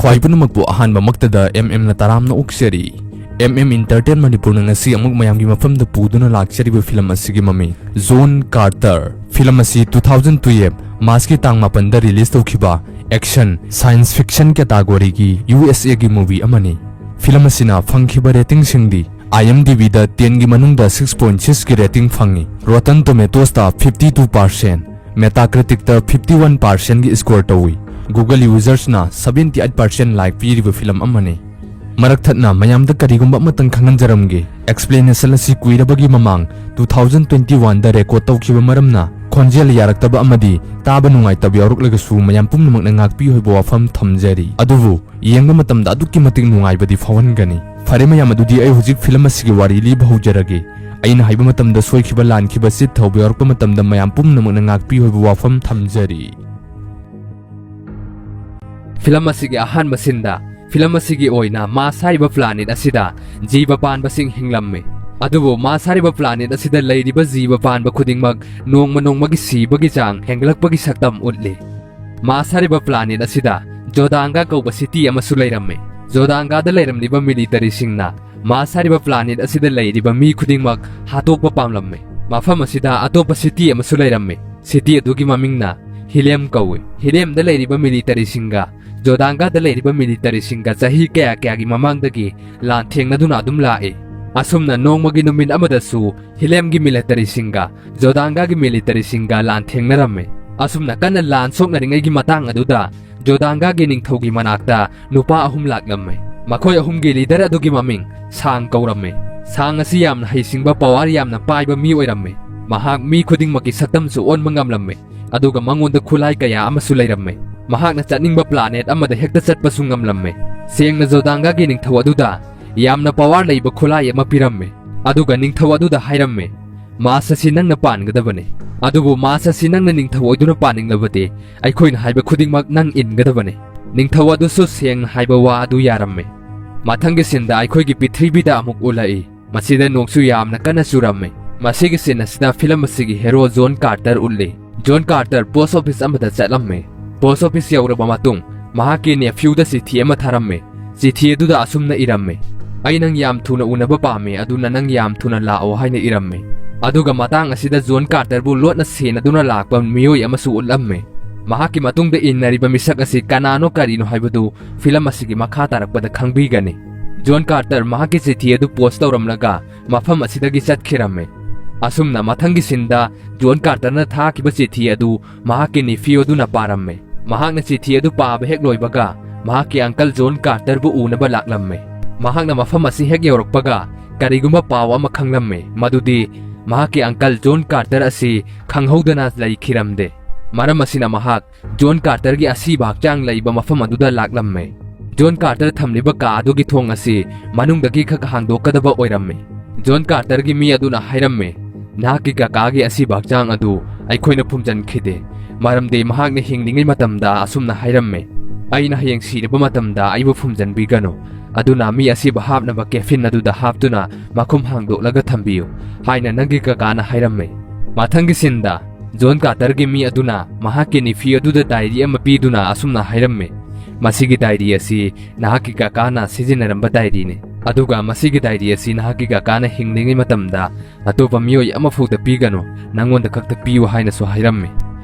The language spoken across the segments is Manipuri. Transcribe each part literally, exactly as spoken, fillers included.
ꯈ꯭ꯋꯥꯏ ꯄꯨꯝꯅꯃꯛꯄꯨ ꯑꯍꯥꯟꯕꯃꯛꯇꯗ M M ꯅ ꯇꯔꯥꯝꯅ ꯑꯣꯛꯆꯔꯤ꯫ M M Entertain ꯃꯅꯤꯄꯨꯔꯅ ꯉꯁꯤ ꯑꯃꯨꯛ ꯃꯌꯥꯝꯒꯤ ꯃꯐꯝꯗ ꯄꯨꯗꯨꯅ ꯂꯥꯛꯆꯔꯤꯕ ꯐꯤꯂꯝ ꯑꯁꯤꯒꯤ ꯃꯃꯤꯡ John Carter꯫ ꯐꯤꯂꯝ ꯑꯁꯤ two thousand twelve March ꯀꯤ ꯇꯥꯡ ꯃꯥꯄꯟꯗ release ꯇꯧꯈꯤꯕ action, science fiction category ꯒꯤ U S A ꯒꯤ movie ꯑꯃꯅꯤ꯫ ꯐꯤꯂꯝ ꯑꯁꯤꯅ ꯐꯪꯈꯤꯕ rating ꯁꯤꯡꯗꯤ IMDb ꯗ ten ꯒꯤ ꯃꯅꯨꯡꯗ six point six ꯀꯤ rating ꯐꯪꯉꯤ, Rotten Tomatoes ꯇ fifty two percent, Metacritic ꯇ fifty one percent ꯒꯤ score ꯇꯧꯏ꯫ Google users ꯅ seventy eight percent like ꯄꯤꯔꯤꯕ ꯐꯤꯂꯝ ꯑꯃꯅꯤ꯫ ꯃꯔꯛ ꯊꯠꯅ ꯃꯌꯥꯝꯗ ꯀꯔꯤꯒꯨꯝꯕ ꯑꯃꯇꯪ ꯈꯪꯍꯟꯖꯔꯝꯒꯦ, explanation ꯑꯁꯤ ꯀꯨꯏꯔꯕꯒꯤ ꯃꯃꯥꯡ two thousand twenty one ꯗ record ꯇꯧꯈꯤꯕ ꯃꯔꯝꯅ ꯈꯣꯟꯖꯦꯜ ꯌꯥꯔꯛꯇꯕ ꯑꯃꯗꯤ ꯇꯥꯕ ꯅꯨꯡꯉꯥꯏꯇꯕ ꯌꯥꯎꯔꯛꯂꯒꯁꯨ ꯃꯌꯥꯝ ꯄꯨꯝꯅꯃꯛꯅ ꯉꯥꯛꯄꯤꯌꯨ ꯍꯥꯏꯕ ꯋꯥꯐꯝ ꯊꯝꯖꯔꯤ꯫ ꯑꯗꯨꯕꯨ ꯌꯦꯡꯕ ꯃꯇꯝꯗ ꯑꯗꯨꯛꯀꯤ ꯃꯇꯤꯛ ꯅꯨꯡꯉꯥꯏꯕꯗꯤ ꯐꯥꯎꯍꯟꯒꯅꯤ꯫ ꯐꯔꯦ ꯃꯌꯥꯝ, ꯑꯗꯨꯗꯤ ꯑꯩ ꯍꯧꯖꯤꯛ ꯐꯤꯂꯝ ꯑꯁꯤꯒꯤ ꯋꯥꯔꯤ ꯂꯤꯕ ꯍꯧꯖꯔꯒꯦ꯫ ꯑꯩꯅ ꯍꯥꯏꯕ ꯃꯇꯝꯗ ꯁꯣꯏꯈꯤꯕ, ꯂꯥꯟꯈꯤꯕ, ꯆꯤꯠ ꯊꯧꯕ ꯌꯥꯎꯔꯛꯄ ꯃꯇꯝꯗ ꯃꯌꯥꯝ ꯄꯨꯝꯅꯃꯛꯅ ꯉꯥꯛꯄꯤꯌꯨ ꯍꯥꯏꯕ ꯋꯥꯐꯝ ꯊꯝꯖꯔꯤ꯫ ꯐꯤꯂꯝ ꯑꯁꯤꯒꯤ ꯑꯍꯥꯟꯕ ꯁꯤꯟꯗ, ꯐꯤꯂꯝ ꯑꯁꯤꯒꯤ ꯑꯣꯏꯅ ꯃꯥꯔꯁ ꯍꯥꯏꯔꯤꯕ planet ꯑꯁꯤꯗ ꯖꯤꯕ ꯄꯥꯟꯕꯁꯤꯡ ꯍꯤꯡꯂꯝꯃꯤ꯫ ꯑꯗꯨꯕꯨ ꯃꯥꯔꯁ ꯍꯥꯏꯔꯤꯕ planet ꯑꯁꯤꯗ ꯂꯩꯔꯤꯕ ꯖꯤꯕ ꯄꯥꯟꯕ ꯈꯨꯗꯤꯡꯃꯛ ꯅꯣꯡꯃ ꯅꯣꯡꯃꯒꯤ ꯁꯤꯕꯒꯤ ꯆꯥꯡ ꯍꯦꯟꯒꯠꯂꯛꯄꯒꯤ ꯁꯛꯇꯝ ꯎꯠꯂꯤ꯫ ꯃꯥꯔꯁ ꯍꯥꯏꯔꯤꯕ planet ꯑꯁꯤꯗ ꯖꯣꯗꯥꯡꯒꯥ ꯀꯧꯕ city ꯑꯃꯁꯨ ꯂꯩꯔꯝꯃꯤ꯫ ꯖꯣꯗꯥꯡꯒꯥꯗ ꯂꯩꯔꯝꯂꯤꯕ military ꯁꯤꯡꯅ ꯃꯥꯔꯁ ꯍꯥꯏꯔꯤꯕ planet ꯑꯁꯤꯗ ꯂꯩꯔꯤꯕ ꯃꯤ ꯈꯨꯗꯤꯡꯃꯛ ꯍꯥꯠꯇꯣꯛꯄ ꯄꯥꯝꯂꯝꯃꯤ꯫ ꯃꯐꯝ ꯑꯁꯤꯗ ꯑꯇꯣꯞꯄ city ꯑꯃꯁꯨ ꯂꯩꯔꯝꯃꯤ꯫ City ꯑꯗꯨꯒꯤ ꯃꯃꯤꯡꯅ Helium ꯀꯧꯏ꯫ Heliumꯗ ꯂꯩꯔꯤꯕ military ꯁꯤꯡꯒ ꯖꯣꯗꯥꯡꯒꯥꯗ ꯂꯩꯔꯤꯕ military ꯁꯤꯡꯒ ꯆꯍꯤ ꯀꯌꯥ ꯀꯌꯥꯒꯤ ꯃꯃꯥꯡꯗꯒꯤ ꯂꯥꯟ ꯊꯦꯡꯅꯗꯨꯅ ꯑꯗꯨꯝ ꯂꯥꯛꯏ꯫ ꯑꯁꯨꯝꯅ ꯅꯣꯡꯃꯒꯤ ꯅꯨꯃꯤꯠ ꯑꯃꯗꯁꯨ Heliumꯒꯤ military ꯁꯤꯡꯒ ꯖꯣꯗꯥꯡꯒꯥꯒꯤ military ꯁꯤꯡꯒ ꯂꯥꯟ ꯊꯦꯡꯅꯔꯝꯃꯤ꯫ ꯑꯁꯨꯝꯅ ꯀꯟꯅ ꯂꯥꯟ ꯁꯣꯛꯅꯔꯤꯉꯩꯒꯤ ꯃꯇꯥꯡ ꯑꯗꯨꯗ ꯖꯣꯗꯥꯡꯒꯥꯒꯤ ꯅꯤꯡꯊꯧꯒꯤ ꯃꯅꯥꯛꯇ ꯅꯨꯄꯥ ꯑꯍꯨꯝ ꯂꯥꯛꯂꯝꯃꯤ꯫ ꯃꯈꯣꯏ ꯑꯍꯨꯝꯒꯤ leader ꯑꯗꯨꯒꯤ ꯃꯃꯤꯡ ꯁꯥꯡ ꯀꯧꯔꯝꯃꯤ꯫ ꯁꯥꯡ ꯑꯁꯤ ꯌꯥꯝꯅ ꯍꯩꯁꯤꯡꯕ, power ꯌꯥꯝꯅ ꯄꯥꯏꯕ ꯃꯤ ꯑꯣꯏꯔꯝꯃꯤ꯫ ꯃꯍꯥꯛ ꯃꯤ ꯈꯨꯗꯤꯡꯃꯛꯀꯤ ꯁꯛꯇꯝꯁꯨ ꯑꯣꯟꯕ ꯉꯝꯂꯝꯃꯤ꯫ ꯑꯗꯨꯒ ꯃꯉꯣꯟꯗ ꯈꯨꯠꯂꯥꯏ ꯀꯌꯥ ꯑꯃꯁꯨ ꯂꯩꯔꯝꯃꯤ꯫ ꯃꯍꯥꯛꯅ ꯆꯠꯅꯤꯡꯕ planet ꯑꯃꯗ ꯍꯦꯛꯇ ꯆꯠꯄꯁꯨ ꯉꯝꯂꯝꯃꯤ꯫ ꯁꯦꯡꯅ ꯖꯣꯗꯥꯡꯒꯥꯒꯤ ꯅꯤꯡꯊꯧ ꯑꯗꯨꯗ ꯌꯥꯝꯅ power ꯂꯩꯕ ꯈꯨꯠꯂꯥꯏ ꯑꯃ ꯄꯤꯔꯝꯃꯤ꯫ ꯑꯗꯨꯒ ꯅꯤꯡꯊꯧ ꯑꯗꯨꯗ ꯍꯥꯏꯔꯝꯃꯤ, "Mars ꯑꯁꯤ ꯅꯪꯅ ꯄꯥꯟꯒꯗꯕꯅꯤ꯫ ꯑꯗꯨꯕꯨ Mars ꯑꯁꯤ ꯅꯪꯅ ꯅꯤꯡꯊꯧ ꯑꯣꯏꯗꯨꯅ ꯄꯥꯟꯅꯤꯡꯂꯕꯗꯤ ꯑꯩꯈꯣꯏꯅ ꯍꯥꯏꯕ ꯈꯨꯗꯤꯡꯃꯛ ꯅꯪ ꯏꯟꯒꯗꯕꯅꯤ꯫" ꯅꯤꯡꯊꯧ ꯑꯗꯨꯁꯨ ꯁꯦꯡꯅ ꯍꯥꯏꯕ ꯋꯥ ꯑꯗꯨ ꯌꯥꯔꯝꯃꯤ꯫ ꯃꯊꯪꯒꯤ ꯁꯤꯟꯗ ꯑꯩꯈꯣꯏꯒꯤ ꯄ꯭ꯔꯤꯊꯤꯕꯤꯗ ꯑꯃꯨꯛ ꯎꯠꯂꯛꯏ꯫ ꯃꯁꯤꯗ ꯅꯣꯡꯁꯨ ꯌꯥꯝꯅ ꯀꯟꯅ ꯆꯨꯔꯝꯃꯤ꯫ ꯃꯁꯤꯒꯤ ꯁꯤꯟ ꯑꯁꯤꯗ ꯐꯤꯂꯝ ꯑꯁꯤꯒꯤ ꯍꯦꯔꯣ ꯖꯣꯟ ꯀꯥꯔꯇꯔ ꯎꯠꯂꯤ꯫ ꯖꯣꯟ ꯀꯥꯔꯇꯔ post office ꯑꯃꯗ ꯆꯠꯂꯝꯃꯤ꯫ Post office ꯌꯧꯔꯕ ꯃꯇꯨꯡ ꯃꯍꯥꯛꯀꯤ ꯅꯦꯐ꯭ꯌꯨꯗ ꯆꯤꯊꯤ ꯑꯃ ꯊꯥꯔꯝꯃꯤ꯫ ꯆꯤꯊꯤ ꯑꯗꯨꯗ ꯑꯁꯨꯝꯅ ꯏꯔꯝꯃꯤ, "ꯑꯩ ꯅꯪ ꯌꯥꯝ ꯊꯨꯅ ꯎꯅꯕ ꯄꯥꯝꯃꯤ, ꯑꯗꯨꯅ ꯅꯪ ꯌꯥꯝ ꯊꯨꯅ ꯂꯥꯛꯑꯣ" ꯍꯥꯏꯅ ꯏꯔꯝꯃꯤ꯫ ꯑꯗꯨꯒ ꯃꯇꯥꯡ ꯑꯁꯤꯗ ꯖꯣꯟ ꯀꯥꯔꯇꯔꯕꯨ ꯂꯣꯠꯅ ꯁꯦꯟꯅꯗꯨꯅ ꯂꯥꯛꯄ ꯃꯤꯑꯣꯏ ꯑꯃꯁꯨ ꯎꯠꯂꯝꯃꯤ꯫ ꯃꯍꯥꯛꯀꯤ ꯃꯇꯨꯡꯗ ꯏꯟꯅꯔꯤꯕ ꯃꯤꯁꯛ ꯑꯁꯤ ꯀꯅꯥꯅꯣ ꯀꯔꯤꯅꯣ ꯍꯥꯏꯕꯗꯨ ꯐꯤꯂꯝ ꯑꯁꯤꯒꯤ ꯃꯈꯥ ꯇꯥꯔꯛꯄꯗ ꯈꯪꯕꯤꯒꯅꯤ꯫ ꯖꯣꯟ ꯀꯥꯔꯇꯔ ꯃꯍꯥꯛꯀꯤ ꯆꯤꯊꯤ ꯑꯗꯨ ꯄꯣꯁ ꯇꯧꯔꯝꯂꯒ ꯃꯐꯝ ꯑꯁꯤꯗꯒꯤ ꯆꯠꯈꯤꯔꯝꯃꯤ꯫ ꯑꯁꯨꯝꯅ ꯃꯊꯪꯒꯤ ꯁꯤꯟꯗ ꯖꯣꯟ ꯀꯥꯔꯇꯔꯅ ꯊꯥꯈꯤꯕ ꯆꯤꯊꯤ ꯑꯗꯨ ꯃꯍꯥꯛꯀꯤ ꯅꯤꯐꯤꯌꯨ ꯑꯗꯨꯅ ꯄꯥꯔꯝꯃꯤ꯫ ꯃꯍꯥꯛꯅ ꯆꯤꯊꯤ ꯑꯗꯨ ꯄꯥꯕ ꯍꯦꯛ ꯂꯣꯏꯕꯒ ꯃꯍꯥꯛꯀꯤ ꯑꯪꯀꯜ ꯖꯣꯟ ꯀꯥꯔꯇꯔꯕꯨ ꯎꯅꯕ ꯂꯥꯛꯂꯝꯃꯤ꯫ ꯃꯍꯥꯛꯅ ꯃꯐꯝ ꯑꯁꯤ ꯍꯦꯛ ꯌꯧꯔꯛꯄꯒ ꯀꯔꯤꯒꯨꯝꯕ ꯄꯥꯎ ꯑꯃ ꯈꯪꯂꯝꯃꯤ, ꯃꯗꯨꯗꯤ ꯃꯍꯥꯛꯀꯤ ꯑꯪꯀꯜ ꯖꯣꯟ ꯀꯥꯔꯇꯔ ꯑꯁꯤ ꯈꯪꯍꯧꯗꯅ ꯂꯩꯈꯤꯔꯝꯗꯦ꯫ ꯃꯔꯝ ꯑꯁꯤꯅ ꯃꯍꯥꯛ ꯖꯣꯟ ꯀꯥꯔꯇꯔꯒꯤ ꯑꯁꯤꯕ ꯍꯛꯆꯥꯡ ꯂꯩꯕ ꯃꯐꯝ ꯑꯗꯨꯗ ꯂꯥꯛꯂꯝꯃꯤ꯫ ꯖꯣꯟ ꯀꯥꯔꯇꯔ ꯊꯝꯂꯤꯕ ꯀꯥ ꯑꯗꯨꯒꯤ ꯊꯣꯡ ꯑꯁꯤ ꯃꯅꯨꯡꯗꯒꯤ ꯈꯛ ꯍꯥꯡꯗꯣꯛꯀꯗꯕ ꯑꯣꯏꯔꯝꯃꯤ꯫ ꯖꯣꯟ ꯀꯥꯔꯇꯔꯒꯤ ꯃꯤ ꯑꯗꯨꯅ ꯍꯥꯏꯔꯝꯃꯤ, "ꯅꯍꯥꯛꯀꯤ ꯀꯀꯥꯒꯤ ꯑꯁꯤꯕ ꯍꯛꯆꯥꯡ ꯑꯗꯨ ꯑꯩꯈꯣꯏꯅ ꯐꯨꯝꯖꯤꯟꯈꯤꯗꯦ, ꯃꯔꯝꯗꯤ ꯃꯍꯥꯛꯅ ꯍꯤꯡꯂꯤꯉꯩ ꯃꯇꯝꯗ ꯑꯁꯨꯝꯅ ꯍꯥꯏꯔꯝꯃꯤ, 'ꯑꯩꯅ ꯍꯌꯦꯡ ꯁꯤꯔꯕ ꯃꯇꯝꯗ ꯑꯩꯕꯨ ꯐꯨꯝꯖꯤꯟꯕꯤꯒꯅꯨ, ꯑꯗꯨꯅ ꯃꯤ ꯑꯁꯤꯕ ꯍꯥꯞꯅꯕ ꯀꯦꯐꯤꯟ ꯑꯗꯨꯗ ꯍꯥꯞꯇꯨꯅ ꯃꯈꯨꯝ ꯍꯥꯡꯗꯣꯛꯂꯒ ꯊꯝꯕꯤꯌꯨ' ꯍꯥꯏꯅ ꯅꯪꯒꯤ ꯀꯀꯥꯅ ꯍꯥꯏꯔꯝꯃꯤ"꯫ ꯃꯊꯪꯒꯤ ꯁꯤꯟꯗ ꯖꯣꯟ ꯀꯥꯔꯇꯔꯒꯤ ꯃꯤ ꯑꯗꯨꯅ ꯃꯍꯥꯛꯀꯤ ꯅꯤꯐꯤ ꯑꯗꯨꯗ ꯗꯥꯏꯔꯤ ꯑꯃ ꯄꯤꯗꯨꯅ ꯑꯁꯨꯝꯅ ꯍꯥꯏꯔꯝꯃꯤ, "ꯃꯁꯤꯒꯤ ꯗꯥꯏꯔꯤ ꯑꯁꯤ ꯅꯍꯥꯛꯀꯤ ꯀꯀꯥꯅ ꯁꯤꯖꯤꯟꯅꯔꯝꯕ ꯗꯥꯏꯔꯤꯅꯤ, ꯑꯗꯨꯒ ꯃꯁꯤꯒꯤ ꯗꯥꯏꯔꯤ ꯑꯁꯤ ꯅꯍꯥꯛꯀꯤ ꯀꯀꯥꯅ ꯍꯤꯡꯂꯤꯉꯩ ꯃꯇꯝꯗ ꯑꯇꯣꯞꯄ ꯃꯤꯑꯣꯏ ꯑꯃꯐꯥꯎꯗ ꯄꯤꯒꯅꯨ, ꯅꯪꯉꯣꯟꯗ ꯈꯛꯇ ꯄꯤꯌꯨ" ꯍꯥꯏꯅꯁꯨ ꯍꯥꯏꯔꯝꯃꯤ꯫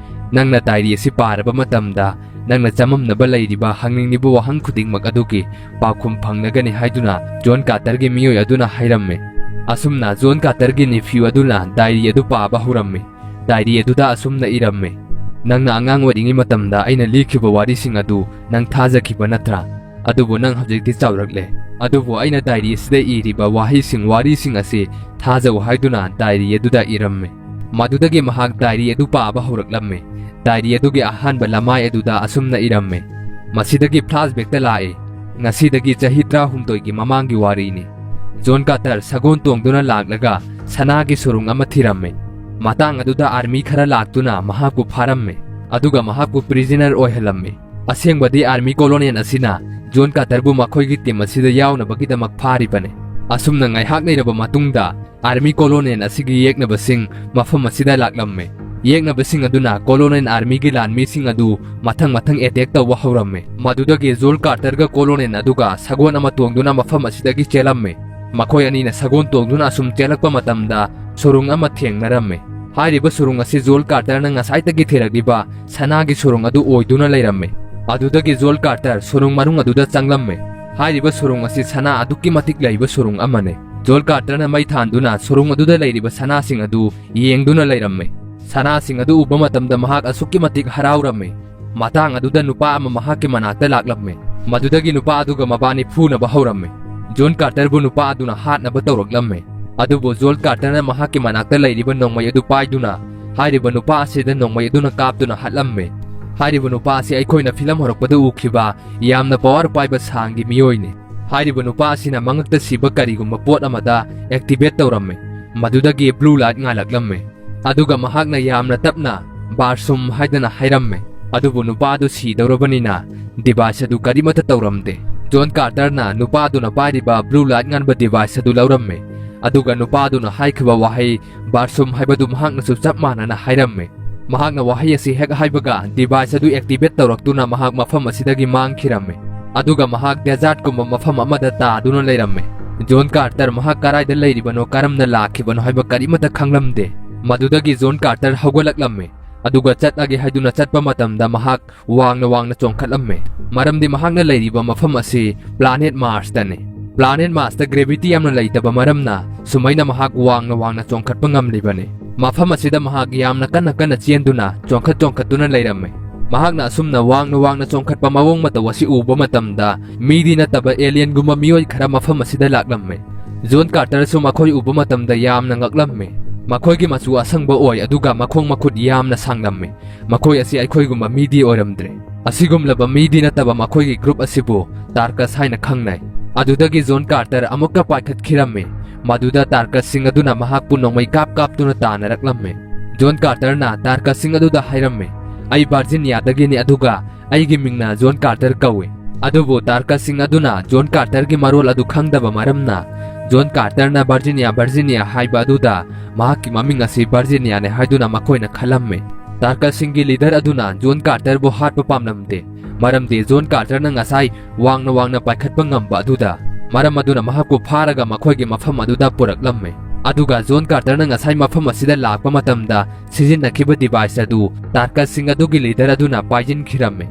"ꯅꯪꯅ ꯗꯥꯏꯔꯤ ꯑꯁꯤ ꯄꯥꯔꯕ ꯃꯇꯝꯗ ꯅꯪꯅ ꯆꯃꯝꯅꯕ ꯂꯩꯔꯤꯕ ꯍꯪꯅꯤꯡꯂꯤꯕ ꯋꯥꯍꯪ ꯈꯨꯗꯤꯡꯃꯛ ꯑꯗꯨꯒꯤ ꯄꯥꯎꯈꯨꯝ ꯐꯪꯂꯒꯅꯤ" ꯍꯥꯏꯗꯨꯅ ꯖꯣꯟ ꯀꯥꯔꯇꯔꯒꯤ ꯃꯤꯑꯣꯏ ꯑꯗꯨꯅ ꯍꯥꯏꯔꯝꯃꯤ꯫ ꯑꯁꯨꯝꯅ ꯖꯣꯟ ꯀꯥꯔꯇꯔꯒꯤ ꯅꯤꯐꯤꯌꯨ ꯑꯗꯨꯅ ꯗꯥꯏꯔꯤ ꯑꯗꯨ ꯄꯥꯕ ꯍꯧꯔꯝꯃꯤ꯫ ꯗꯥꯏꯔꯤ ꯑꯗꯨꯗ ꯑꯁꯨꯝꯅ ꯏꯔꯝꯃꯤ, "ꯅꯪꯅ ꯑꯉꯥꯡ ꯑꯣꯏꯔꯤꯉꯩ ꯃꯇꯝꯗ ꯑꯩꯅ ꯂꯤꯈꯤꯕ ꯋꯥꯔꯤꯁꯤꯡ ꯑꯗꯨ ꯅꯪ ꯊꯥꯖꯈꯤꯕ ꯅꯠꯇ꯭ꯔꯥ? ꯑꯗꯨꯕꯨ ꯅꯪ ꯍꯧꯖꯤꯛꯇꯤ ꯆꯥꯎꯔꯛꯂꯦ꯫ ꯑꯗꯨꯕꯨ ꯑꯩꯅ ꯗꯥꯏꯔꯤ ꯑꯁꯤꯗ ꯏꯔꯤꯕ ꯋꯥꯍꯩꯁꯤꯡ, ꯋꯥꯔꯤꯁꯤꯡ ꯑꯁꯤ ꯊꯥꯖꯧ" ꯍꯥꯏꯗꯨꯅ ꯗꯥꯏꯔꯤ ꯑꯗꯨꯗ ꯏꯔꯝꯃꯤ꯫ ꯃꯗꯨꯗꯒꯤ ꯃꯍꯥꯛ ꯗꯥꯏꯔꯤ ꯑꯗꯨ ꯄꯥꯕ ꯍꯧꯔꯛꯂꯝꯃꯤ꯫ ꯗꯥꯏꯔꯤ ꯑꯗꯨꯒꯤ ꯑꯍꯥꯟꯕ ꯂꯃꯥꯏ ꯑꯗꯨꯗ ꯑꯁꯨꯝꯅ ꯏꯔꯝꯃꯤ, "ꯃꯁꯤꯗꯒꯤ ꯐ꯭ꯂꯥꯁꯕꯦꯛꯇ ꯂꯥꯛꯏ꯫ ꯉꯁꯤꯗꯒꯤ ꯆꯍꯤ ꯇꯔꯥꯍꯨꯝꯗꯣꯏꯒꯤ ꯃꯃꯥꯡꯒꯤ ꯋꯥꯔꯤꯅꯤ꯫ ꯖꯣꯟ ꯀꯥꯔꯇꯔ ꯁꯒꯣꯜ ꯇꯣꯡꯗꯨꯅ ꯂꯥꯛꯂꯒ ꯁꯅꯥꯒꯤ ꯁꯨꯔꯨꯡ ꯑꯃ ꯊꯤꯔꯝꯃꯤ꯫ ꯃꯇꯥꯡ ꯑꯗꯨꯗ ꯑꯥꯔꯃꯤ ꯈꯔ ꯂꯥꯛꯇꯨꯅ ꯃꯍꯥꯛꯄꯨ ꯐꯥꯔꯝꯃꯤ, ꯑꯗꯨꯒ ꯃꯍꯥꯛꯄꯨ ꯄ꯭ꯔꯤꯖꯅꯔ ꯑꯣꯏꯍꯜꯂꯝꯃꯤ꯫ ꯑꯁꯦꯡꯕꯗꯤ ꯑꯥꯔꯃꯤ ꯀꯣꯂꯣꯅꯦꯜ ꯑꯁꯤꯅ ꯖꯣꯟ ꯀꯥꯔꯇꯔꯕꯨ ꯃꯈꯣꯏꯒꯤ ꯇꯤꯝ ꯑꯁꯤꯗ ꯌꯥꯎꯅꯕꯒꯤꯗꯃꯛ ꯐꯥꯔꯤꯕꯅꯤ"꯫ ꯑꯁꯨꯝꯅ ꯉꯥꯏꯍꯥꯛ ꯂꯩꯔꯕ ꯃꯇꯨꯡꯗ ꯑꯥꯔꯃꯤ ꯀꯣꯂꯣꯅꯦꯜ ꯑꯁꯤꯒꯤ ꯌꯦꯛꯅꯕꯁꯤꯡ ꯃꯐꯝ ꯑꯁꯤꯗ ꯂꯥꯛꯂꯝꯃꯤ꯫ ꯌꯦꯛꯅꯕꯁꯤꯡ ꯑꯗꯨꯅ ꯀꯣꯂꯣꯅꯦꯜ ꯑꯥꯔꯃꯤꯒꯤ ꯂꯥꯟꯃꯤꯁꯤꯡ ꯑꯗꯨ ꯃꯊꯪ ꯃꯊꯪ ꯑꯦꯇꯦꯛ ꯇꯧꯕ ꯍꯧꯔꯝꯃꯤ꯫ ꯃꯗꯨꯗꯒꯤ ꯖꯣꯟ ꯀꯥꯔꯇꯔꯒ ꯀꯣꯂꯣꯅꯦꯜ ꯑꯗꯨꯒ ꯁꯒꯣꯜ ꯑꯃ ꯇꯣꯡꯗꯨꯅ ꯃꯐꯝ ꯑꯁꯤꯗꯒꯤ ꯆꯦꯜꯂꯝꯃꯤ꯫ ꯃꯈꯣꯏ ꯑꯅꯤꯅ ꯁꯒꯣꯜ ꯇꯣꯡꯗꯨꯅ ꯑꯁꯨꯝ ꯆꯦꯜꯂꯛꯄ ꯃꯇꯝꯗ ꯁꯨꯔꯨꯡ ꯑꯃ ꯊꯦꯡꯅꯔꯝꯃꯤ꯫ ꯍꯥꯏꯔꯤꯕ ꯁꯨꯔꯨꯡ ꯑꯁꯤ ꯖꯣꯟ ꯀꯥꯔꯇꯔꯅ ꯉꯁꯥꯏꯗꯒꯤ ꯊꯤꯔꯛꯂꯤꯕ ꯁꯅꯥꯒꯤ ꯁꯨꯔꯨꯡ ꯑꯗꯨ ꯑꯣꯏꯗꯨꯅ ꯂꯩꯔꯝꯃꯤ꯫ ꯑꯗꯨꯗꯒꯤ ꯖꯣꯟ ꯀꯥꯔꯇꯔ ꯁꯨꯔꯨꯡ ꯃꯅꯨꯡ ꯑꯗꯨꯗ ꯆꯪꯂꯝꯃꯤ꯫ ꯍꯥꯏꯔꯤꯕ ꯁꯨꯔꯨꯡ ꯑꯁꯤ ꯁꯅꯥ ꯑꯗꯨꯛꯀꯤ ꯃꯇꯤꯛ ꯂꯩꯕ ꯁꯨꯔꯨꯡ ꯑꯃꯅꯤ꯫ ꯖꯣꯟ ꯀꯥꯔꯇꯔꯅ ꯃꯩ ꯊꯥꯟꯗꯨꯅ ꯁꯨꯔꯨꯡ ꯑꯗꯨꯗ ꯂꯩꯔꯤꯕ ꯁꯅꯥꯁꯤꯡ ꯑꯗꯨ ꯌꯦꯡꯗꯨꯅ ꯂꯩꯔꯝꯃꯤ꯫ ꯁꯅꯥꯁꯤꯡ ꯑꯗꯨ ꯎꯕ ꯃꯇꯝꯗ ꯃꯍꯥꯛ ꯑꯁꯨꯛꯀꯤ ꯃꯇꯤꯛ ꯍꯔꯥꯎꯔꯝꯃꯤ꯫ ꯃꯇꯥꯡ ꯑꯗꯨꯗ ꯅꯨꯄꯥ ꯑꯃ ꯃꯍꯥꯛꯀꯤ ꯃꯅꯥꯛꯇ ꯂꯥꯛꯂꯝꯃꯤ꯫ ꯃꯗꯨꯗꯒꯤ ꯅꯨꯄꯥ ꯑꯗꯨꯒ ꯃꯕꯥꯅꯤ ꯐꯨꯅꯕ ꯍꯧꯔꯝꯃꯤ꯫ ꯖꯣꯟ ꯀꯥꯔꯇꯔꯕꯨ ꯅꯨꯄꯥ ꯑꯗꯨꯅ ꯍꯥꯠꯅꯕ ꯇꯧꯔꯛꯂꯝꯃꯤ꯫ ꯑꯗꯨꯕꯨ ꯖꯣꯟ ꯀꯥꯔꯇꯔꯅ ꯃꯍꯥꯛꯀꯤ ꯃꯅꯥꯛꯇ ꯂꯩꯔꯤꯕ ꯅꯣꯡꯃꯩ ꯑꯗꯨ ꯄꯥꯏꯗꯨꯅ ꯍꯥꯏꯔꯤꯕ ꯅꯨꯄꯥ ꯑꯁꯤꯗ ꯅꯣꯡꯃꯩ ꯑꯗꯨꯅ ꯀꯥꯞꯇꯨꯅ ꯍꯥꯠꯂꯝꯃꯤ꯫ ꯍꯥꯏꯔꯤꯕ ꯅꯨꯄꯥ ꯑꯁꯤ ꯑꯩꯈꯣꯏꯅ ꯐꯤꯂꯝ ꯍꯧꯔꯛꯄꯗ ꯎꯈꯤꯕ ꯌꯥꯝꯅ ꯄꯋꯥꯔ ꯄꯥꯏꯕ ꯁꯥꯡꯒꯤ ꯃꯤꯑꯣꯏꯅꯤ꯫ ꯍꯥꯏꯔꯤꯕ ꯅꯨꯄꯥ ꯑꯁꯤꯅ ꯃꯉꯛꯇ ꯁꯤꯕ ꯀꯔꯤꯒꯨꯝꯕ ꯄꯣꯠ ꯑꯃꯗ ꯑꯦꯛꯇꯤꯚꯦꯠ ꯇꯧꯔꯝꯃꯤ꯫ ꯃꯗꯨꯗꯒꯤ ꯕ꯭ꯂꯨ ꯂꯥꯏꯠ ꯉꯥꯜꯂꯛꯂꯝꯃꯤ꯫ ꯑꯗꯨꯒ ꯃꯍꯥꯛꯅ ꯌꯥꯝꯅ ꯇꯞꯅ "ꯕꯥꯔꯁꯨꯝ" ꯍꯥꯏꯗꯅ ꯍꯥꯏꯔꯝꯃꯤ꯫ ꯑꯗꯨꯕꯨ ꯅꯨꯄꯥ ꯑꯗꯨ ꯁꯤꯗꯧꯔꯕꯅꯤꯅ ꯗꯤꯚꯥꯏꯁ ꯑꯗꯨ ꯀꯔꯤꯃꯠꯇ ꯇꯧꯔꯝꯗꯦ꯫ ꯖꯣꯟ ꯀꯥꯔꯇꯔꯅ ꯅꯨꯄꯥ ꯑꯗꯨꯅ ꯄꯥꯏꯔꯤꯕ ꯕ꯭ꯂꯨ ꯂꯥꯏꯠ ꯉꯥꯟꯕ ꯗꯤꯚꯥꯏꯁ ꯑꯗꯨ ꯂꯧꯔꯝꯃꯤ꯫ ꯑꯗꯨꯒ ꯅꯨꯄꯥ ꯑꯗꯨꯅ ꯍꯥꯏꯈꯤꯕ ꯋꯥꯍꯩ "ꯕꯥꯔꯁꯨꯝ" ꯍꯥꯏꯕꯗꯨ ꯃꯍꯥꯛꯅꯁꯨ ꯆꯞ ꯃꯥꯟꯅꯅ ꯍꯥꯏꯔꯝꯃꯤ꯫ ꯃꯍꯥꯛꯅ ꯋꯥꯍꯩ ꯑꯁꯤ ꯍꯦꯛ ꯍꯥꯏꯕꯒ ꯗꯤꯚꯥꯏꯁ ꯑꯗꯨ ꯑꯦꯛꯇꯤꯚꯦꯠ ꯇꯧꯔꯛꯇꯨꯅ ꯃꯍꯥꯛ ꯃꯐꯝ ꯑꯁꯤꯗꯒꯤ ꯃꯥꯡꯈꯤꯔꯝꯃꯤ꯫ ꯑꯗꯨꯒ ꯃꯍꯥꯛ ꯗꯦꯖꯥꯔꯠꯀꯨꯝꯕ ꯃꯐꯝ ꯑꯃꯗ ꯇꯥꯗꯨꯅ ꯂꯩꯔꯝꯃꯤ꯫ ꯖꯣꯟ ꯀꯥꯔꯇꯔ ꯃꯍꯥꯛ ꯀꯗꯥꯏꯗ ꯂꯩꯔꯤꯕꯅꯣ, ꯀꯔꯝꯅ ꯂꯥꯛꯈꯤꯕꯅꯣ ꯍꯥꯏꯕ ꯀꯔꯤꯃꯠꯇ ꯈꯪꯂꯝꯗꯦ꯫ ꯃꯗꯨꯗꯒꯤ ꯖꯣꯟ ꯀꯥꯔꯇꯔ ꯍꯧꯒꯠꯂꯛꯂꯝꯃꯤ꯫ ꯑꯗꯨꯒ ꯆꯠꯂꯒꯦ ꯍꯥꯏꯗꯨꯅ ꯆꯠꯄ ꯃꯇꯝꯗ ꯃꯍꯥꯛ ꯋꯥꯡꯅ ꯋꯥꯡꯅ ꯆꯣꯡꯈꯠꯂꯝꯃꯤ꯫ ꯃꯔꯝꯗꯤ ꯃꯍꯥꯛꯅ ꯂꯩꯔꯤꯕ ꯃꯐꯝ ꯑꯁꯤ ꯄ꯭ꯂꯥꯅꯦꯠ ꯃꯥꯔꯁꯇꯅꯤ꯫ ꯄ꯭ꯂꯥꯅꯦꯠ ꯃꯥꯔꯁꯇ ꯒ꯭ꯔꯦꯚꯤꯇꯤ ꯌꯥꯝꯅ ꯂꯩꯇꯕ ꯃꯔꯝꯅ ꯁꯨꯃꯥꯏꯅ ꯃꯍꯥꯛ ꯋꯥꯡꯅ ꯋꯥꯡꯅ ꯆꯣꯡꯈꯠꯄ ꯉꯝꯂꯤꯕꯅꯤ꯫ ꯃꯐꯝ ꯑꯁꯤꯗ ꯃꯍꯥꯛ ꯌꯥꯝꯅ ꯀꯟꯅ ꯀꯟꯅ ꯆꯦꯟꯗꯨꯅ ꯆꯣꯡꯈꯠ ꯆꯣꯡꯈꯠꯇꯨꯅ ꯂꯩꯔꯝꯃꯤ꯫ ꯃꯍꯥꯛꯅ ꯑꯁꯨꯝꯅ ꯋꯥꯡꯅ ꯋꯥꯡꯅ ꯆꯣꯡꯈꯠꯄ ꯃꯑꯣꯡ ꯃꯇꯧ ꯑꯁꯤ ꯎꯕ ꯃꯇꯝꯗ ꯃꯤꯗꯤ ꯅꯠꯇꯕ ꯑꯦꯂꯤꯌꯟꯒꯨꯝꯕ ꯃꯤꯑꯣꯏ ꯈꯔ ꯃꯐꯝ ꯑꯁꯤꯗ ꯂꯥꯛꯂꯝꯃꯤ꯫ ꯖꯣꯟ ꯀꯥꯔꯇꯔꯁꯨ ꯃꯈꯣꯏ ꯎꯕ ꯃꯇꯝꯗ ꯌꯥꯝꯅ ꯉꯛꯂꯝꯃꯤ꯫ ꯃꯈꯣꯏꯒꯤ ꯃꯆꯨ ꯑꯁꯪꯕ ꯑꯣꯏ, ꯑꯗꯨꯒ ꯃꯈꯣꯡ ꯃꯈꯨꯠ ꯌꯥꯝꯅ ꯁꯥꯡꯂꯝꯃꯤ꯫ ꯃꯈꯣꯏ ꯑꯁꯤ ꯑꯩꯈꯣꯏꯒꯨꯝꯕ ꯃꯤꯗꯤ ꯑꯣꯏꯔꯝꯗ꯭ꯔꯦ꯫ ꯑꯁꯤꯒꯨꯝꯂꯕ ꯃꯤꯗꯤ ꯅꯠꯇꯕ ꯃꯈꯣꯏꯒꯤ ꯒ꯭ꯔꯨꯞ ꯑꯁꯤꯕꯨ ꯇꯥꯔꯀꯁ ꯍꯥꯏꯅ ꯈꯪꯅꯩ꯫ ꯑꯗꯨꯗꯒꯤ ꯖꯣꯟ ꯀꯥꯔꯇꯔ ꯑꯃꯨꯛꯀ ꯄꯥꯏꯈꯠꯈꯤꯔꯝꯃꯤ꯫ ꯃꯗꯨꯗ ꯇꯥꯔꯀꯁꯁꯤꯡ ꯑꯗꯨꯅ ꯃꯍꯥꯛꯄꯨ ꯅꯣꯡꯃꯩ ꯀꯥꯞ ꯀꯥꯞꯇꯨꯅ ꯇꯥꯟꯅꯔꯛꯂꯝꯃꯤ꯫ ꯖꯣꯟ ꯀꯥꯔꯇꯔꯅ ꯇꯥꯔꯀꯁꯁꯤꯡ ꯑꯗꯨꯗ ꯍꯥꯏꯔꯝꯃꯤ, "ꯑꯩ ꯚꯥꯔꯖꯤꯅꯤꯌꯥꯗꯒꯤꯅꯤ, ꯑꯗꯨꯒ ꯑꯩꯒꯤ ꯃꯤꯡꯅ ꯖꯣꯟ ꯀꯥꯔꯇꯔ ꯀꯧꯏ"꯫ ꯑꯗꯨꯕꯨ ꯇꯥꯔꯀꯁꯁꯤꯡ ꯑꯗꯨꯅ ꯖꯣꯟ ꯀꯥꯔꯇꯔꯒꯤ ꯃꯔꯣꯜ ꯑꯗꯨ ꯈꯪꯗꯕ ꯃꯔꯝꯅ ꯖꯣꯟ ꯀꯥꯔꯇꯔꯅ "ꯚꯔꯖꯤꯅꯤꯌꯥ, ꯚꯔꯖꯤꯅꯤꯌꯥ" ꯍꯥꯏꯕ ꯑꯗꯨꯗ ꯃꯍꯥꯛꯀꯤ ꯃꯃꯤꯡ ꯑꯁꯤ ꯚꯔꯖꯤꯅꯤꯌꯥꯅꯦ ꯍꯥꯏꯗꯨꯅ ꯃꯈꯣꯏꯅ ꯈꯜꯂꯝꯃꯤ꯫ ꯇꯥꯔꯀꯁꯁꯤꯡꯒꯤ ꯂꯤꯗꯔ ꯑꯗꯨꯅ ꯖꯣꯟ ꯀꯥꯔꯇꯔꯕꯨ ꯍꯥꯠꯄ ꯄꯥꯝꯂꯝꯗꯦ, ꯃꯔꯝꯗꯤ ꯖꯣꯟ ꯀꯥꯔꯇꯔꯅ ꯉꯁꯥꯏ ꯋꯥꯡꯅ ꯋꯥꯡꯅ ꯄꯥꯏꯈꯠꯄ ꯉꯝꯕ ꯑꯗꯨꯗ, ꯃꯔꯝ ꯑꯗꯨꯅ ꯃꯍꯥꯛꯄꯨ ꯐꯥꯔꯒ ꯃꯈꯣꯏꯒꯤ ꯃꯐꯝ ꯑꯗꯨꯗ ꯄꯨꯔꯛꯂꯝꯃꯤ꯫ ꯑꯗꯨꯒ ꯖꯣꯟ ꯀꯥꯔꯇꯔꯅ ꯉꯁꯥꯏ ꯃꯐꯝ ꯑꯁꯤꯗ ꯂꯥꯛꯄ ꯃꯇꯝꯗ ꯁꯤꯖꯤꯟꯅꯈꯤꯕ ꯗꯤꯚꯥꯏꯁ ꯑꯗꯨ ꯇꯥꯔꯀꯁꯁꯤꯡ ꯑꯗꯨꯒꯤ ꯂꯤꯗꯔ ꯑꯗꯨꯅ ꯄꯥꯏꯁꯤꯟꯈꯤꯔꯝꯃꯤ꯫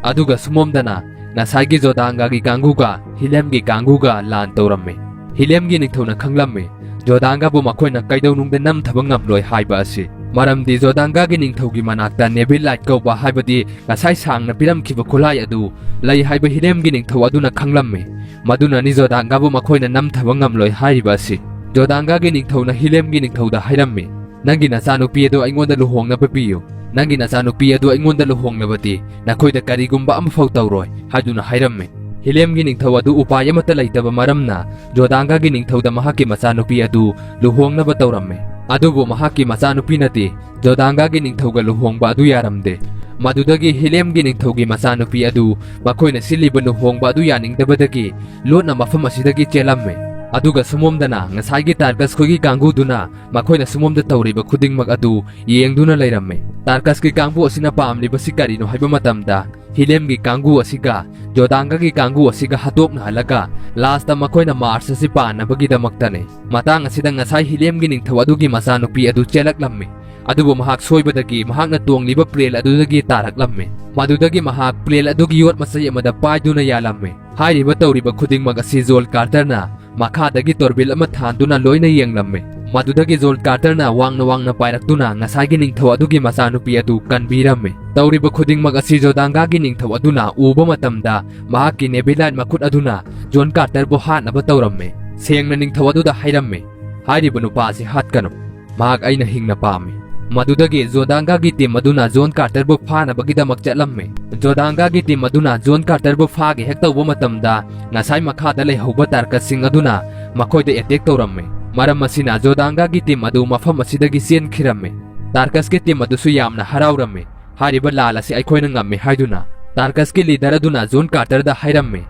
ꯑꯗꯨꯒ ꯁꯨꯃꯣꯝꯗꯅ ꯉꯁꯥꯏꯒꯤ ꯖꯣꯗꯥꯡꯒꯥꯒꯤ ꯀꯥꯡꯕꯨꯒ ꯍꯤꯂꯦꯝꯒꯤ ꯀꯥꯡꯕꯨꯒ ꯂꯥꯟ ꯇꯧꯔꯝꯃꯤ꯫ ꯍꯤꯂꯦꯝꯒꯤ ꯅꯤꯡꯊꯧꯅ ꯈꯪꯂꯝꯃꯤ, ꯖꯣꯗꯥꯡꯒꯥꯕꯨ ꯃꯈꯣꯏꯅ ꯀꯩꯗꯧꯅꯨꯡꯗ ꯅꯝꯊꯕ ꯉꯝꯂꯣꯏ ꯍꯥꯏꯕ ꯑꯁꯤ, ꯃꯔꯝꯗꯤ ꯖꯣꯗꯥꯡꯒꯥꯒꯤ ꯅꯤꯡꯊꯧꯒꯤ ꯃꯅꯥꯛꯇ ꯅꯦꯕꯤꯜ ꯂꯥꯏꯠ ꯀꯧꯕ, ꯍꯥꯏꯕꯗꯤ ꯉꯁꯥꯏ ꯁꯥꯡꯅ ꯄꯤꯔꯝꯈꯤꯕ ꯈꯨꯠꯂꯥꯏ ꯑꯗꯨ ꯂꯩ ꯍꯥꯏꯕ ꯍꯤꯂꯦꯝꯒꯤ ꯅꯤꯡꯊꯧ ꯑꯗꯨꯅ ꯈꯪꯂꯝꯃꯤ꯫ ꯃꯗꯨꯅꯅꯤ ꯖꯣꯗꯥꯡꯒꯥꯕꯨ ꯃꯈꯣꯏꯅ ꯅꯝꯊꯕ ꯉꯝꯂꯣꯏ ꯍꯥꯏꯔꯤꯕ ꯑꯁꯤ꯫ ꯖꯣꯗꯥꯡꯒꯥꯒꯤ ꯅꯤꯡꯊꯧꯅ ꯍꯤꯂꯦꯝꯒꯤ ꯅꯤꯡꯊꯧꯗ ꯍꯥꯏꯔꯝꯃꯤ, "ꯅꯪꯒꯤ ꯅꯆꯥꯅꯨꯄꯤ ꯑꯗꯨ ꯑꯩꯉꯣꯟꯗ ꯂꯨꯍꯣꯡꯅꯕ ꯄꯤꯌꯨ꯫ ꯅꯪꯒꯤ ꯅꯆꯥꯅꯨꯄꯤ ꯑꯗꯨ ꯑꯩꯉꯣꯟꯗ ꯂꯨꯍꯣꯡꯂꯕꯗꯤ ꯅꯈꯣꯏꯗ ꯀꯔꯤꯒꯨꯝꯕ ꯑꯃꯐꯥꯎ ꯇꯧꯔꯣꯏ" ꯍꯥꯏꯗꯨꯅ ꯍꯥꯏꯔꯝꯃꯤ꯫ ꯍꯤꯂꯦꯝꯒꯤ ꯅꯤꯡꯊꯧ ꯑꯗꯨ ꯎꯄꯥꯏ ꯑꯃꯠꯇ ꯂꯩꯇꯕ ꯃꯔꯝꯅ ꯖꯣꯗꯥꯡꯒꯥꯒꯤ ꯅꯤꯡꯊꯧꯗ ꯃꯍꯥꯛꯀꯤ ꯃꯆꯥꯅꯨꯄꯤ ꯑꯗꯨ ꯂꯨꯍꯣꯡꯅꯕ ꯇꯧꯔꯝꯃꯤ꯫ ꯑꯗꯨꯕꯨ ꯃꯍꯥꯛꯀꯤ ꯃꯆꯥꯅꯨꯄꯤꯅꯗꯤ ꯖꯣꯗꯥꯡꯒꯥꯒꯤ ꯅꯤꯡꯊꯧꯒ ꯂꯨꯍꯣꯡꯕ ꯑꯗꯨ ꯌꯥꯔꯝꯗꯦ꯫ ꯃꯗꯨꯗꯒꯤ ꯍꯤꯂꯦꯝꯒꯤ ꯅꯤꯡꯊꯧꯒꯤ ꯃꯆꯥꯅꯨꯄꯤ ꯑꯗꯨ ꯃꯈꯣꯏꯅ ꯁꯤꯜꯂꯤꯕ ꯂꯨꯍꯣꯡꯕ ꯑꯗꯨ ꯌꯥꯅꯤꯡꯗꯕꯗꯒꯤ ꯂꯣꯠꯅ ꯃꯐꯝ ꯑꯁꯤꯗꯒꯤ ꯆꯦꯜꯂꯝꯃꯤ꯫ ꯑꯗꯨꯒ ꯁꯨꯃꯣꯝꯗꯅ ꯉꯁꯥꯏꯒꯤ ꯇꯥꯔꯀꯁ ꯈꯣꯏꯒꯤ ꯀꯥꯡꯕꯨꯗꯨꯅ ꯃꯈꯣꯏꯅ ꯁꯨꯃꯣꯝꯗ ꯇꯧꯔꯤꯕ ꯈꯨꯗꯤꯡꯃꯛ ꯑꯗꯨ ꯌꯦꯡꯗꯨꯅ ꯂꯩꯔꯝꯃꯤ꯫ ꯇꯥꯔꯀꯁꯀꯤ ꯀꯥꯡꯕꯨ ꯑꯁꯤꯅ ꯄꯥꯝꯂꯤꯕꯁꯤ ꯀꯔꯤꯅꯣ ꯍꯥꯏꯕ ꯃꯇꯝꯗ, ꯍꯤꯂꯦꯝꯒꯤ ꯀꯥꯡꯕꯨ ꯑꯁꯤꯒ ꯖꯣꯗꯥꯡꯒꯥꯒꯤ ꯀꯥꯡꯕꯨ ꯑꯁꯤꯒ ꯍꯥꯠꯇꯣꯛꯅꯍꯜꯂꯒ ꯂꯥꯁꯇ ꯃꯈꯣꯏꯅ ꯃꯥꯔꯁ ꯑꯁꯤ ꯄꯥꯟꯅꯕꯒꯤꯗꯃꯛꯇꯅꯤ꯫ ꯃꯇꯥꯡ ꯑꯁꯤꯗ ꯉꯁꯥꯏ ꯍꯤꯂꯦꯝꯒꯤ ꯅꯤꯡꯊꯧ ꯑꯗꯨꯒꯤ ꯃꯆꯥꯅꯨꯄꯤ ꯑꯗꯨ ꯆꯦꯜꯂꯛꯂꯝꯃꯤ꯫ ꯑꯗꯨꯕꯨ ꯃꯍꯥꯛ ꯁꯣꯏꯕꯗꯒꯤ ꯃꯍꯥꯛꯅ ꯇꯣꯡꯂꯤꯕ ꯄ꯭ꯂꯦꯟ ꯑꯗꯨꯗꯒꯤ ꯇꯥꯔꯛꯂꯝꯃꯤ꯫ ꯃꯗꯨꯗꯒꯤ ꯃꯍꯥꯛ ꯄ꯭ꯂꯦꯟ ꯑꯗꯨꯒꯤ ꯌꯣꯠ ꯃꯆꯩ ꯑꯃꯗ ꯄꯥꯏꯗꯨꯅ ꯌꯥꯜꯂꯝꯃꯤ꯫ ꯍꯥꯏꯔꯤꯕ ꯇꯧꯔꯤꯕ ꯈꯨꯗꯤꯡꯃꯛ ꯑꯁꯤ ꯖꯣꯟ ꯀꯥꯔꯇꯔꯅ ꯃꯈꯥꯗꯒꯤ ꯇꯣꯔꯕꯤꯜ ꯑꯃ ꯊꯥꯟꯗꯨꯅ ꯂꯣꯏꯅ ꯌꯦꯡꯂꯝꯃꯤ꯫ ꯃꯗꯨꯗꯒꯤ ꯖꯣꯟ ꯀꯥꯔꯇꯔꯅ ꯋꯥꯡꯅ ꯋꯥꯡꯅ ꯄꯥꯏꯔꯛꯇꯨꯅ ꯉꯁꯥꯏꯒꯤ ꯅꯤꯡꯊꯧ ꯑꯗꯨꯒꯤ ꯃꯆꯥꯅꯨꯄꯤ ꯑꯗꯨ ꯀꯟꯕꯤꯔꯝꯃꯤ꯫ ꯇꯧꯔꯤꯕ ꯈꯨꯗꯤꯡꯃꯛ ꯑꯁꯤ ꯖꯣꯗꯥꯡꯒꯥꯒꯤ ꯅꯤꯡꯊꯧ ꯑꯗꯨꯅ ꯎꯕ ꯃꯇꯝꯗ ꯃꯍꯥꯛꯀꯤ ꯅꯦꯕꯤꯂꯥꯏꯠ ꯃꯈꯨꯠ ꯑꯗꯨꯅ ꯖꯣꯟ ꯀꯥꯔꯇꯔꯕꯨ ꯍꯥꯠꯅꯕ ꯇꯧꯔꯝꯃꯤ꯫ ꯁꯦꯡꯅ ꯅꯤꯡꯊꯧ ꯑꯗꯨꯗ ꯍꯥꯏꯔꯝꯃꯤ, "ꯍꯥꯏꯔꯤꯕ ꯅꯨꯄꯥ ꯑꯁꯤ ꯍꯥꯠꯀꯅꯨ꯫ ꯃꯍꯥꯛ ꯑꯩꯅ ꯍꯤꯡꯅ ꯄꯥꯝꯃꯤ"꯫ ꯃꯗꯨꯗꯒꯤ ꯖꯣꯗꯥꯡꯒꯥꯒꯤ ꯇꯤꯝ ꯑꯗꯨꯅ ꯖꯣꯟ ꯀꯥꯔꯇꯔꯕꯨ ꯐꯥꯅꯕꯒꯤꯗꯃꯛ ꯆꯠꯂꯝꯃꯤ꯫ ꯖꯣꯗꯥꯡꯒꯥꯒꯤ ꯇꯤꯝ ꯑꯗꯨꯅ ꯖꯣꯟ ꯀꯥꯔꯇꯔꯕꯨ ꯐꯥꯒꯦ ꯍꯦꯛ ꯇꯧꯕ ꯃꯇꯝꯗ, ꯉꯁꯥꯏ ꯃꯈꯥꯗ ꯂꯩꯍꯧꯕ ꯇꯥꯔꯀꯁꯁꯤꯡ ꯑꯗꯨꯅ ꯃꯈꯣꯏꯗ ꯑꯦꯇꯦꯛ ꯇꯧꯔꯝꯃꯤ꯫ ꯃꯔꯝ ꯑꯁꯤꯅ ꯖꯣꯗꯥꯡꯒꯥꯒꯤ ꯇꯤꯝ ꯑꯗꯨ ꯃꯐꯝ ꯑꯁꯤꯗꯒꯤ ꯆꯦꯟꯈꯤꯔꯝꯃꯤ꯫ ꯇꯥꯔꯀꯁꯀꯤ ꯇꯤꯝ ꯑꯗꯨꯁꯨ ꯌꯥꯝꯅ ꯍꯔꯥꯎꯔꯝꯃꯤ꯫ ꯍꯥꯏꯔꯤꯕ ꯂꯥꯟ ꯑꯁꯤ ꯑꯩꯈꯣꯏꯅ ꯉꯝꯃꯤ ꯍꯥꯏꯗꯨꯅ ꯇꯥꯔꯀꯁꯀꯤ ꯂꯤꯗꯔ ꯑꯗꯨꯅ ꯖꯣꯟ ꯀꯥꯔꯇꯔꯗ ꯍꯥꯏꯔꯝꯃꯤ꯫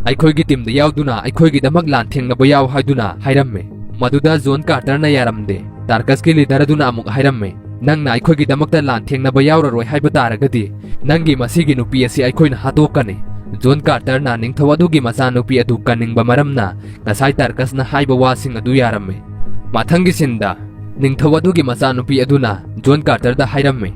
ꯑꯩꯈꯣꯏꯒꯤ ꯇꯤꯝꯗ ꯌꯥꯎꯗꯨꯅ ꯑꯩꯈꯣꯏꯒꯤꯗꯃꯛ ꯂꯥꯟꯊꯦꯡꯅꯕ ꯌꯥꯎ ꯍꯥꯏꯗꯨꯅ ꯍꯥꯏꯔꯝꯃꯤ꯫ ꯃꯗꯨꯗ ꯖꯣꯟ ꯀꯥꯔꯇꯔꯅ ꯌꯥꯔꯝꯗꯦ꯫ ꯇꯥꯔꯀꯁꯀꯤ ꯂꯤꯗꯔ ꯑꯗꯨꯅ ꯑꯃꯨꯛ ꯍꯥꯏꯔꯝꯃꯤ, "ꯅꯪꯅ ꯑꯩꯈꯣꯏꯒꯤꯗꯃꯛꯇ ꯂꯥꯟꯊꯦꯡꯅꯕ ꯌꯥꯎꯔꯔꯣꯏ ꯍꯥꯏꯕ ꯇꯥꯔꯒꯗꯤ, ꯅꯪꯒꯤ ꯃꯁꯤꯒꯤ ꯅꯨꯄꯤ ꯑꯁꯤ ꯑꯩꯈꯣꯏꯅ ꯍꯥꯠꯇꯣꯛꯀꯅꯤ꯫" ꯖꯣꯟ ꯀꯥꯔꯇꯔꯅ ꯅꯤꯡꯊꯧ ꯑꯗꯨꯒꯤ ꯃꯆꯥꯅꯨꯄꯤ ꯑꯗꯨ ꯀꯟꯅꯤꯡꯕ ꯃꯔꯝꯅ ꯉꯁꯥꯏ ꯇꯥꯔꯀꯁꯅ ꯍꯥꯏꯕ ꯋꯥꯁꯤꯡ ꯑꯗꯨ ꯌꯥꯔꯝꯃꯤ꯫ ꯃꯊꯪꯒꯤ ꯁꯤꯟꯗ, ꯅꯤꯡꯊꯧ ꯑꯗꯨꯒꯤ ꯃꯆꯥꯅꯨꯄꯤ ꯑꯗꯨꯅ ꯖꯣꯟ ꯀꯥꯔꯇꯔꯗ ꯍꯥꯏꯔꯝꯃꯤ,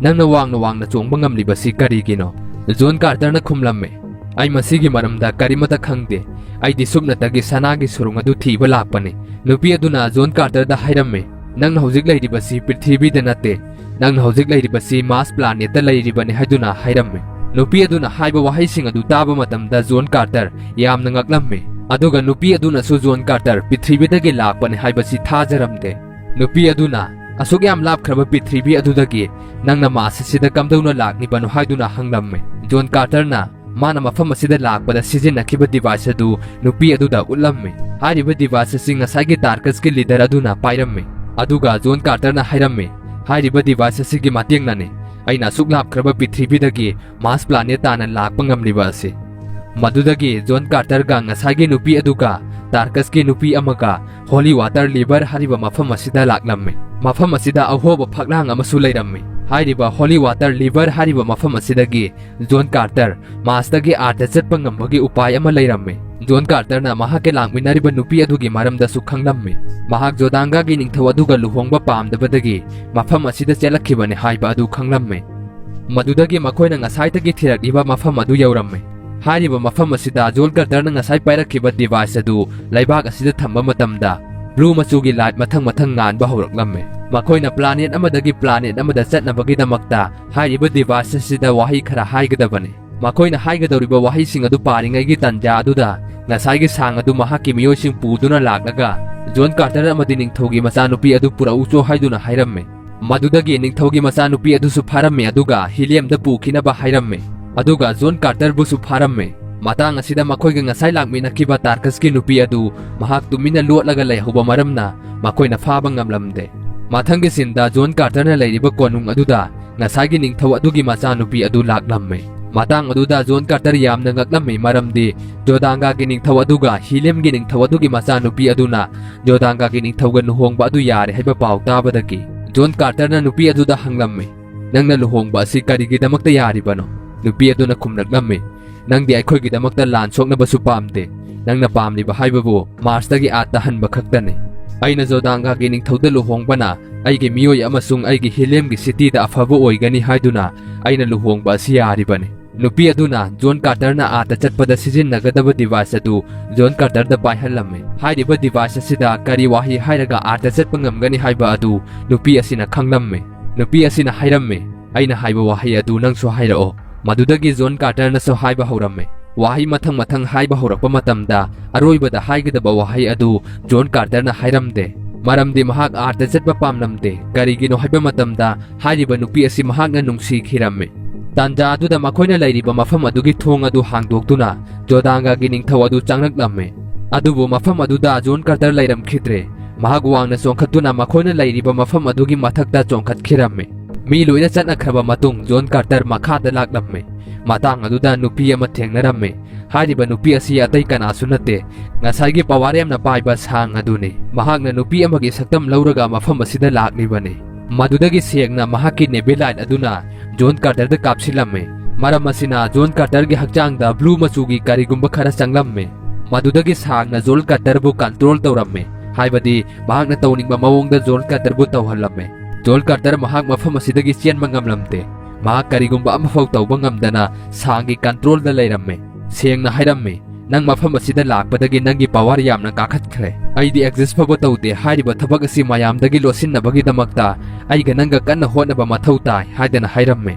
"ꯅꯪꯅ ꯋꯥꯡꯅ ꯋꯥꯡꯅ ꯆꯣꯡꯕ ꯉꯝꯂꯤꯕꯁꯤ ꯀꯔꯤꯒꯤꯅꯣ?" ꯖꯣꯟ ꯀꯥꯔꯇꯔꯅ ꯈꯨꯝꯂꯝꯃꯤ, "ꯑꯩ ꯃꯁꯤꯒꯤ ꯃꯔꯝꯗ ꯀꯔꯤꯃꯠꯇ ꯈꯪꯗꯦ꯫ ꯑꯩꯗꯤ ꯁꯨꯞꯅꯇꯒꯤ ꯁꯅꯥꯒꯤ ꯁꯨꯔꯨꯡ ꯑꯗꯨ ꯊꯤꯕ ꯂꯥꯛꯄꯅꯤ꯫" ꯅꯨꯄꯤ ꯑꯗꯨꯅ ꯖꯣꯟ ꯀꯥꯔꯇꯔꯗ ꯍꯥꯏꯔꯝꯃꯤ, "ꯅꯪꯅ ꯍꯧꯖꯤꯛ ꯂꯩꯔꯤꯕꯁꯤ ꯄ꯭ꯔꯤꯊꯤꯕꯤꯗ ꯅꯠꯇꯦ꯫ ꯅꯪꯅ ꯍꯧꯖꯤꯛ ꯂꯩꯔꯤꯕꯁꯤ ꯃꯥꯔꯁ ꯄ꯭ꯂꯥꯅꯦꯠꯇ ꯂꯩꯔꯤꯕꯅꯤ" ꯍꯥꯏꯗꯨꯅ ꯍꯥꯏꯔꯝꯃꯤ꯫ ꯅꯨꯄꯤ ꯑꯗꯨꯅ ꯍꯥꯏꯕ ꯋꯥꯍꯩꯁꯤꯡ ꯑꯗꯨ ꯇꯥꯕ ꯃꯇꯝꯗ ꯖꯣꯟ ꯀꯥꯔꯇꯔ ꯌꯥꯝꯅ ꯉꯛꯂꯝꯃꯤ꯫ ꯑꯗꯨꯒ ꯅꯨꯄꯤ ꯑꯗꯨꯅꯁꯨ ꯖꯣꯟ ꯀꯥꯔꯇꯔ ꯄ꯭ꯔꯤꯊꯤꯕꯤꯗꯒꯤ ꯂꯥꯛꯄꯅꯤ ꯍꯥꯏꯕꯁꯤ ꯊꯥꯖꯔꯝꯗꯦ꯫ ꯅꯨꯄꯤ ꯑꯗꯨꯅ, "ꯑꯁꯨꯛ ꯌꯥꯝ ꯂꯥꯞꯈ꯭ꯔꯕ ꯄ꯭ꯔꯤꯊꯤꯕꯤ ꯑꯗꯨꯗꯒꯤ ꯅꯪꯅ ꯃꯥꯔꯁ ꯑꯁꯤꯗ ꯀꯝꯗꯧꯅ ꯂꯥꯛꯂꯤꯕꯅꯣ?" ꯍꯥꯏꯗꯨꯅ ꯍꯪꯂꯝꯃꯤ꯫ ꯖꯣꯟ ꯀꯥꯔꯇꯔꯅ ꯃꯥꯅ ꯃꯐꯝ ꯑꯁꯤꯗ ꯂꯥꯛꯄꯗ ꯁꯤꯖꯤꯟꯅꯈꯤꯕ ꯗꯤꯚꯥꯏꯁ ꯑꯗꯨ ꯅꯨꯄꯤ ꯑꯗꯨꯗ ꯎꯠꯂꯝꯃꯤ꯫ ꯍꯥꯏꯔꯤꯕ ꯗꯤꯚꯥꯏꯁ ꯑꯁꯤ ꯉꯁꯥꯏꯒꯤ ꯇꯥꯔꯀꯁꯀꯤ ꯂꯤꯗꯔ ꯑꯗꯨꯅ ꯄꯥꯏꯔꯝꯃꯤ꯫ ꯑꯗꯨꯒ ꯖꯣꯟ ꯀꯥꯔꯇꯔꯅ ꯍꯥꯏꯔꯝꯃꯤ, "ꯍꯥꯏꯔꯤꯕ ꯗꯤꯚꯥꯏꯁ ꯑꯁꯤꯒꯤ ꯃꯇꯦꯡꯅꯅꯤ ꯑꯩꯅ ꯑꯁꯨꯛ ꯂꯥꯞꯈ꯭ꯔꯕ ꯄ꯭ꯔꯤꯊꯤꯕꯤꯗꯒꯤ ꯃꯥꯔꯁ ꯄ꯭ꯂꯥꯅꯦꯠ ꯇꯥꯅ ꯂꯥꯛꯄ ꯉꯝꯂꯤꯕ ꯑꯁꯤ꯫" ꯃꯗꯨꯗꯒꯤ ꯖꯣꯟ ꯀꯥꯔꯇꯔꯒ ꯉꯁꯥꯏꯒꯤ ꯅꯨꯄꯤ ꯑꯗꯨꯒ ꯇꯥꯔꯀꯁꯀꯤ ꯅꯨꯄꯤ ꯑꯃꯒ ꯍꯣꯂꯤ ꯋꯥꯇꯔ ꯂꯤꯚꯔ ꯍꯥꯏꯔꯤꯕ ꯃꯐꯝ ꯑꯁꯤꯗ ꯂꯥꯛꯂꯝꯃꯤ꯫ ꯃꯐꯝ ꯑꯁꯤꯗ ꯑꯍꯣꯕ ꯐꯛꯂꯥꯡ ꯑꯃꯁꯨ ꯂꯩꯔꯝꯃꯤ꯫ ꯍꯥꯏꯔꯤꯕ ꯍꯣꯂꯤ ꯋꯥꯇꯔ ꯂꯤꯚꯔ ꯍꯥꯏꯔꯤꯕ ꯃꯐꯝ ꯑꯁꯤꯗꯒꯤ ꯖꯣꯟ ꯀꯥꯔꯇꯔ ꯃꯥꯔꯁꯇꯒꯤ ꯑꯥꯔꯊꯇ ꯆꯠꯄ ꯉꯝꯕꯒꯤ ꯎꯄꯥꯏ ꯑꯃ ꯂꯩꯔꯝꯃꯤ꯫ ꯖꯣꯟ ꯀꯥꯔꯇꯔꯅ ꯃꯍꯥꯛꯀ ꯂꯥꯛꯃꯤꯟꯅꯔꯤꯕ ꯅꯨꯄꯤ ꯑꯗꯨꯒꯤ ꯃꯔꯝꯗꯁꯨ ꯈꯪꯂꯝꯃꯤ꯫ ꯃꯍꯥꯛ ꯖꯣꯗꯥꯡꯒꯥꯒꯤ ꯅꯤꯡꯊꯧ ꯑꯗꯨꯒ ꯂꯨꯍꯣꯡꯕ ꯄꯥꯝꯗꯕꯗꯒꯤ ꯃꯐꯝ ꯑꯁꯤꯗ ꯆꯦꯜꯂꯛꯈꯤꯕꯅꯤ ꯍꯥꯏꯕ ꯑꯗꯨ ꯈꯪꯂꯝꯃꯤ꯫ ꯃꯗꯨꯗꯒꯤ ꯃꯈꯣꯏꯅ ꯉꯁꯥꯏꯗꯒꯤ ꯊꯤꯔꯛꯂꯤꯕ ꯃꯐꯝ ꯑꯗꯨ ꯌꯧꯔꯝꯃꯤ꯫ ꯍꯥꯏꯔꯤꯕ ꯃꯐꯝ ꯑꯁꯤꯗ ꯖꯣꯟ ꯀꯥꯔꯇꯔꯅ ꯉꯁꯥꯏ ꯄꯥꯏꯔꯛꯈꯤꯕ ꯗꯤꯚꯥꯏꯁ ꯑꯗꯨ ꯂꯩꯕꯥꯛ ꯑꯁꯤꯗ ꯊꯝꯕ ꯃꯇꯝꯗ, ꯕ꯭ꯂꯨ ꯃꯆꯨꯒꯤ ꯂꯥꯏꯠ ꯃꯊꯪ ꯃꯊꯪ ꯉꯥꯟꯕ ꯍꯧꯔꯛꯂꯝꯃꯤ꯫ ꯃꯈꯣꯏꯅ ꯄ꯭ꯂꯥꯅꯦꯠ ꯑꯃꯗꯒꯤ ꯄ꯭ꯂꯥꯅꯦꯠ ꯑꯃꯗ ꯆꯠꯅꯕꯒꯤꯗꯃꯛꯇ ꯍꯥꯏꯔꯤꯕ ꯗꯤꯚꯥꯏꯁ ꯑꯁꯤꯗ ꯋꯥꯍꯩ ꯈꯔ ꯍꯥꯏꯒꯗꯕꯅꯤ꯫ ꯃꯈꯣꯏꯅ ꯍꯥꯏꯒꯗꯧꯔꯤꯕ ꯋꯥꯍꯩꯁꯤꯡ ꯑꯗꯨ ꯄꯥꯔꯤꯉꯩꯒꯤ ꯇꯥꯟꯖꯥ ꯑꯗꯨꯗ, ꯉꯁꯥꯏꯒꯤ ꯁꯥꯡ ꯑꯗꯨ ꯃꯍꯥꯛꯀꯤ ꯃꯤꯑꯣꯏꯁꯤꯡ ꯄꯨꯗꯨꯅ ꯂꯥꯛꯂꯒ, "ꯖꯣꯟ ꯀꯥꯔꯇꯔ ꯑꯃꯗꯤ ꯅꯤꯡꯊꯧꯒꯤ ꯃꯆꯥꯅꯨꯄꯤ ꯑꯗꯨ ꯄꯨꯔꯛꯎꯆꯣ" ꯍꯥꯏꯗꯨꯅ ꯍꯥꯏꯔꯝꯃꯤ꯫ ꯃꯗꯨꯗꯒꯤ ꯅꯤꯡꯊꯧꯒꯤ ꯃꯆꯥꯅꯨꯄꯤ ꯑꯗꯨꯁꯨ ꯐꯥꯔꯝꯃꯤ, ꯑꯗꯨꯒ ꯍꯤꯂꯤꯌꯝꯗ ꯄꯨꯈꯤꯅꯕ ꯍꯥꯏꯔꯝꯃꯤ, ꯑꯗꯨꯒ ꯖꯣꯟ ꯀꯥꯔꯇꯔꯕꯨꯁꯨ ꯐꯥꯔꯝꯃꯤ꯫ ꯃꯇꯥꯡ ꯑꯁꯤꯗ ꯃꯈꯣꯏꯒ ꯉꯁꯥꯏ ꯂꯥꯛꯃꯤꯟꯅꯈꯤꯕ ꯇꯥꯔꯀꯁꯀꯤ ꯅꯨꯄꯤ ꯑꯗꯨ ꯃꯍꯥꯛ ꯇꯨꯃꯤꯟꯅ ꯂꯣꯠꯂꯒ ꯂꯩꯍꯧꯕ ꯃꯔꯝꯅ ꯃꯈꯣꯏꯅ ꯐꯥꯕ ꯉꯝꯂꯝꯗꯦ꯫ ꯃꯊꯪꯒꯤ ꯁꯤꯟꯗ ꯖꯣꯟ ꯀꯥꯔꯇꯔꯅ ꯂꯩꯔꯤꯕ ꯀꯣꯅꯨꯡ ꯑꯗꯨꯗ ꯉꯁꯥꯏꯒꯤ ꯅꯤꯡꯊꯧ ꯑꯗꯨꯒꯤ ꯃꯆꯥꯅꯨꯄꯤ ꯑꯗꯨ ꯂꯥꯛꯂꯝꯃꯤ꯫ ꯃꯇꯥꯡ ꯑꯗꯨꯗ ꯖꯣꯟ ꯀꯥꯔꯇꯔ ꯌꯥꯝꯅ ꯉꯛꯂꯝꯃꯤ, ꯃꯔꯝꯗꯤ ꯖꯣꯗꯥꯡꯒꯥꯒꯤ ꯅꯤꯡꯊꯧ ꯑꯗꯨꯒ ꯍꯤꯂꯤꯌꯝꯒꯤ ꯅꯤꯡꯊꯧ ꯑꯗꯨꯒꯤ ꯃꯆꯥꯅꯨꯄꯤ ꯑꯗꯨꯅ ꯖꯣꯗꯥꯡꯒꯥꯒꯤ ꯅꯤꯡꯊꯧꯒ ꯂꯨꯍꯣꯡꯕ ꯑꯗꯨ ꯌꯥꯔꯦ ꯍꯥꯏꯕ ꯄꯥꯎ ꯇꯥꯕꯗꯒꯤ꯫ ꯖꯣꯟ ꯀꯥꯔꯇꯔꯅ ꯅꯨꯄꯤ ꯑꯗꯨꯗ ꯍꯪꯂꯝꯃꯤ, "ꯅꯪꯅ ꯂꯨꯍꯣꯡꯕ ꯑꯁꯤ ꯀꯔꯤꯒꯤꯗꯃꯛꯇ ꯌꯥꯔꯤꯕꯅꯣ?" ꯅꯨꯄꯤ ꯑꯗꯨꯅ ꯈꯨꯝꯂꯛꯂꯝꯃꯤ, "ꯅꯪꯗꯤ ꯑꯩꯈꯣꯏꯒꯤꯗꯃꯛꯇ ꯂꯥꯟ ꯁꯣꯛꯅꯕꯁꯨ ꯄꯥꯝꯗꯦ꯫ ꯅꯪꯅ ꯄꯥꯝꯂꯤꯕ ꯍꯥꯏꯕꯕꯨ ꯃꯥꯔꯁꯇꯒꯤ ꯑꯥꯗ ꯍꯟꯕ ꯈꯛꯇꯅꯤ꯫ ꯑꯩꯅ ꯖꯣꯗꯥꯡꯒꯥꯒꯤ ꯅꯤꯡꯊꯧꯗ ꯂꯨꯍꯣꯡꯕꯅ ꯑꯩꯒꯤ ꯃꯤꯑꯣꯏ ꯑꯃꯁꯨꯡ ꯑꯩꯒꯤ ꯍꯤꯂꯤꯌꯝꯒꯤ ꯁꯤꯇꯤꯗ ꯑꯐꯕ ꯑꯣꯏꯒꯅꯤ ꯍꯥꯏꯗꯨꯅ ꯑꯩꯅ ꯂꯨꯍꯣꯡꯕ ꯑꯁꯤ ꯌꯥꯔꯤꯕꯅꯤ꯫" ꯅꯨꯄꯤ ꯑꯗꯨꯅ ꯖꯣꯟ ꯀꯥꯔꯇꯔꯅ ꯑꯥꯗ ꯆꯠꯄꯗ ꯁꯤꯖꯤꯟꯅꯒꯗꯕ ꯗꯤꯚꯥꯏꯁ ꯑꯗꯨ ꯖꯣꯟ ꯀꯥꯔꯇꯔꯗ ꯄꯥꯏꯍꯜꯂꯝꯃꯤ꯫ ꯍꯥꯏꯔꯤꯕ ꯗꯤꯚꯥꯏꯁ ꯑꯁꯤꯗ ꯀꯔꯤ ꯋꯥꯍꯩ ꯍꯥꯏꯔꯒ ꯑꯥꯗ ꯆꯠꯄ ꯉꯝꯒꯅꯤ ꯍꯥꯏꯕ ꯑꯗꯨ ꯅꯨꯄꯤ ꯑꯁꯤꯅ ꯈꯪꯂꯝꯃꯤ꯫ ꯅꯨꯄꯤ ꯑꯁꯤꯅ ꯍꯥꯏꯔꯝꯃꯤ, "ꯑꯩꯅ ꯍꯥꯏꯕ ꯋꯥꯍꯩ ꯑꯗꯨ ꯅꯪꯁꯨ ꯍꯥꯏꯔꯛꯑꯣ꯫" ꯃꯗꯨꯗꯒꯤ ꯖꯣꯟ ꯀꯥꯔꯇꯔꯅꯁꯨ ꯍꯥꯏꯕ ꯍꯧꯔꯝꯃꯤ꯫ ꯋꯥꯍꯩ ꯃꯊꯪ ꯃꯊꯪ ꯍꯥꯏꯕ ꯍꯧꯔꯛꯄ ꯃꯇꯝꯗ, ꯑꯔꯣꯏꯕꯗ ꯍꯥꯏꯒꯗꯕ ꯋꯥꯍꯩ ꯑꯗꯨ ꯖꯣꯟ ꯀꯥꯔꯇꯔꯅ ꯍꯥꯏꯔꯝꯗꯦ, ꯃꯔꯝꯗꯤ ꯃꯍꯥꯛ ꯑꯥꯔꯠꯇ ꯆꯠꯄ ꯄꯥꯝꯂꯝꯗꯦ꯫ ꯀꯔꯤꯒꯤꯅꯣ ꯍꯥꯏꯕ ꯃꯇꯝꯗ, ꯍꯥꯏꯔꯤꯕ ꯅꯨꯄꯤ ꯑꯁꯤ ꯃꯍꯥꯛꯅ ꯅꯨꯡꯁꯤꯈꯤꯔꯝꯃꯤ꯫ ꯇꯥꯟꯖꯥ ꯑꯗꯨꯗ ꯃꯈꯣꯏꯅ ꯂꯩꯔꯤꯕ ꯃꯐꯝ ꯑꯗꯨꯒꯤ ꯊꯣꯡ ꯑꯗꯨ ꯍꯥꯡꯗꯣꯛꯇꯨꯅ ꯖꯣꯗꯥꯡꯒꯥꯒꯤ ꯅꯤꯡꯊꯧ ꯑꯗꯨ ꯆꯪꯂꯛꯂꯝꯃꯤ꯫ ꯑꯗꯨꯕꯨ ꯃꯐꯝ ꯑꯗꯨꯗ ꯖꯣꯟ ꯀꯥꯔꯇꯔ ꯂꯩꯔꯝꯈꯤꯗ꯭ꯔꯦ꯫ ꯃꯍꯥꯛ ꯋꯥꯡꯅ ꯆꯣꯡꯈꯠꯇꯨꯅ ꯃꯈꯣꯏꯅ ꯂꯩꯔꯤꯕ ꯃꯐꯝ ꯑꯗꯨꯒꯤ ꯃꯊꯛꯇ ꯆꯣꯡꯈꯠꯈꯤꯔꯝꯃꯤ꯫ ꯃꯤ ꯂꯣꯏꯅ ꯆꯠꯅꯈ꯭ꯔꯕ ꯃꯇꯨꯡ ꯖꯣꯟ ꯀꯥꯔꯇꯔ ꯃꯈꯥꯗ ꯂꯥꯛꯂꯝꯃꯤ꯫ ꯃꯇꯥꯡ ꯑꯗꯨꯗ ꯅꯨꯄꯤ ꯑꯃ ꯊꯦꯡꯅꯔꯝꯃꯤ꯫ ꯍꯥꯏꯔꯤꯕ ꯅꯨꯄꯤ ꯑꯁꯤ ꯑꯇꯩ ꯀꯅꯥꯁꯨ ꯅꯠꯇꯦ, ꯉꯁꯥꯏꯒꯤ ꯄꯋꯥꯔ ꯌꯥꯝꯅ ꯄꯥꯏꯕ ꯁꯥꯡ ꯑꯗꯨꯅꯤ꯫ ꯃꯍꯥꯛꯅ ꯅꯨꯄꯤ ꯑꯃꯒꯤ ꯁꯛꯇꯝ ꯂꯧꯔꯒ ꯃꯐꯝ ꯑꯁꯤꯗ ꯂꯥꯛꯂꯤꯕꯅꯤ꯫ ꯃꯗꯨꯗꯒꯤ ꯁꯦꯡꯅ ꯃꯍꯥꯛꯀꯤ ꯅꯦꯕꯤꯂꯥꯏꯠ ꯑꯗꯨꯅ ꯖꯣꯟ ꯀꯥꯔꯇꯔꯗ ꯀꯥꯞꯁꯤꯜꯂꯝꯃꯤ꯫ ꯃꯔꯝ ꯑꯁꯤꯅ ꯖꯣꯟ ꯀꯥꯔꯇꯔꯒꯤ ꯍꯛꯆꯥꯡꯗ ꯕ꯭ꯂꯨ ꯃꯆꯨꯒꯤ ꯀꯔꯤꯒꯨꯝꯕ ꯈꯔ ꯆꯪꯂꯝꯃꯤ꯫ ꯃꯗꯨꯗꯒꯤ ꯁꯥꯡꯅ ꯖꯣꯟ ꯀꯥꯔꯇꯔꯕꯨ ꯀꯟꯇ꯭ꯔꯣꯜ ꯇꯧꯔꯝꯃꯤ, ꯍꯥꯏꯕꯗꯤ ꯃꯍꯥꯛꯅ ꯇꯧꯅꯤꯡꯕ ꯃꯑꯣꯡꯗ ꯖꯣꯟ ꯀꯥꯔꯇꯔꯕꯨ ꯇꯧꯍꯜꯂꯝꯃꯤ꯫ ꯖꯣꯟ ꯀꯥꯔꯇꯔ ꯃꯍꯥꯛ ꯃꯐꯝ ꯑꯁꯤꯗꯒꯤ ꯆꯦꯟꯕ ꯉꯝꯂꯝꯗꯦ꯫ ꯃꯍꯥꯛ ꯀꯔꯤꯒꯨꯝꯕ ꯑꯃꯐꯥꯎ ꯇꯧꯕ ꯉꯝꯗꯅ ꯁꯥꯡꯒꯤ ꯀꯟꯇ꯭ꯔꯣꯜꯗ ꯂꯩꯔꯝꯃꯤ꯫ ꯁꯦꯡꯅ ꯍꯥꯏꯔꯝꯃꯤ, "ꯅꯪ ꯃꯐꯝ ꯑꯁꯤꯗ ꯂꯥꯛꯄꯗꯒꯤ ꯅꯪꯒꯤ ꯄꯋꯥꯔ ꯌꯥꯝꯅ ꯀꯥꯈꯠꯈ꯭ꯔꯦ꯫ ꯑꯩꯗꯤ ꯑꯦꯛꯖꯤꯁ ꯐꯥꯎꯕ ꯇꯧꯗꯦ꯫ ꯍꯥꯏꯔꯤꯕ ꯊꯕꯛ ꯑꯁꯤ ꯃꯌꯥꯝꯗꯒꯤ ꯂꯣꯠꯁꯤꯟꯅꯕꯒꯤꯗꯃꯛꯇ ꯑꯩꯒ ꯅꯪꯒ ꯀꯟꯅ ꯍꯣꯠꯅꯕ ꯃꯊꯧ ꯇꯥꯏ" ꯍꯥꯏꯗꯅ ꯍꯥꯏꯔꯝꯃꯤ꯫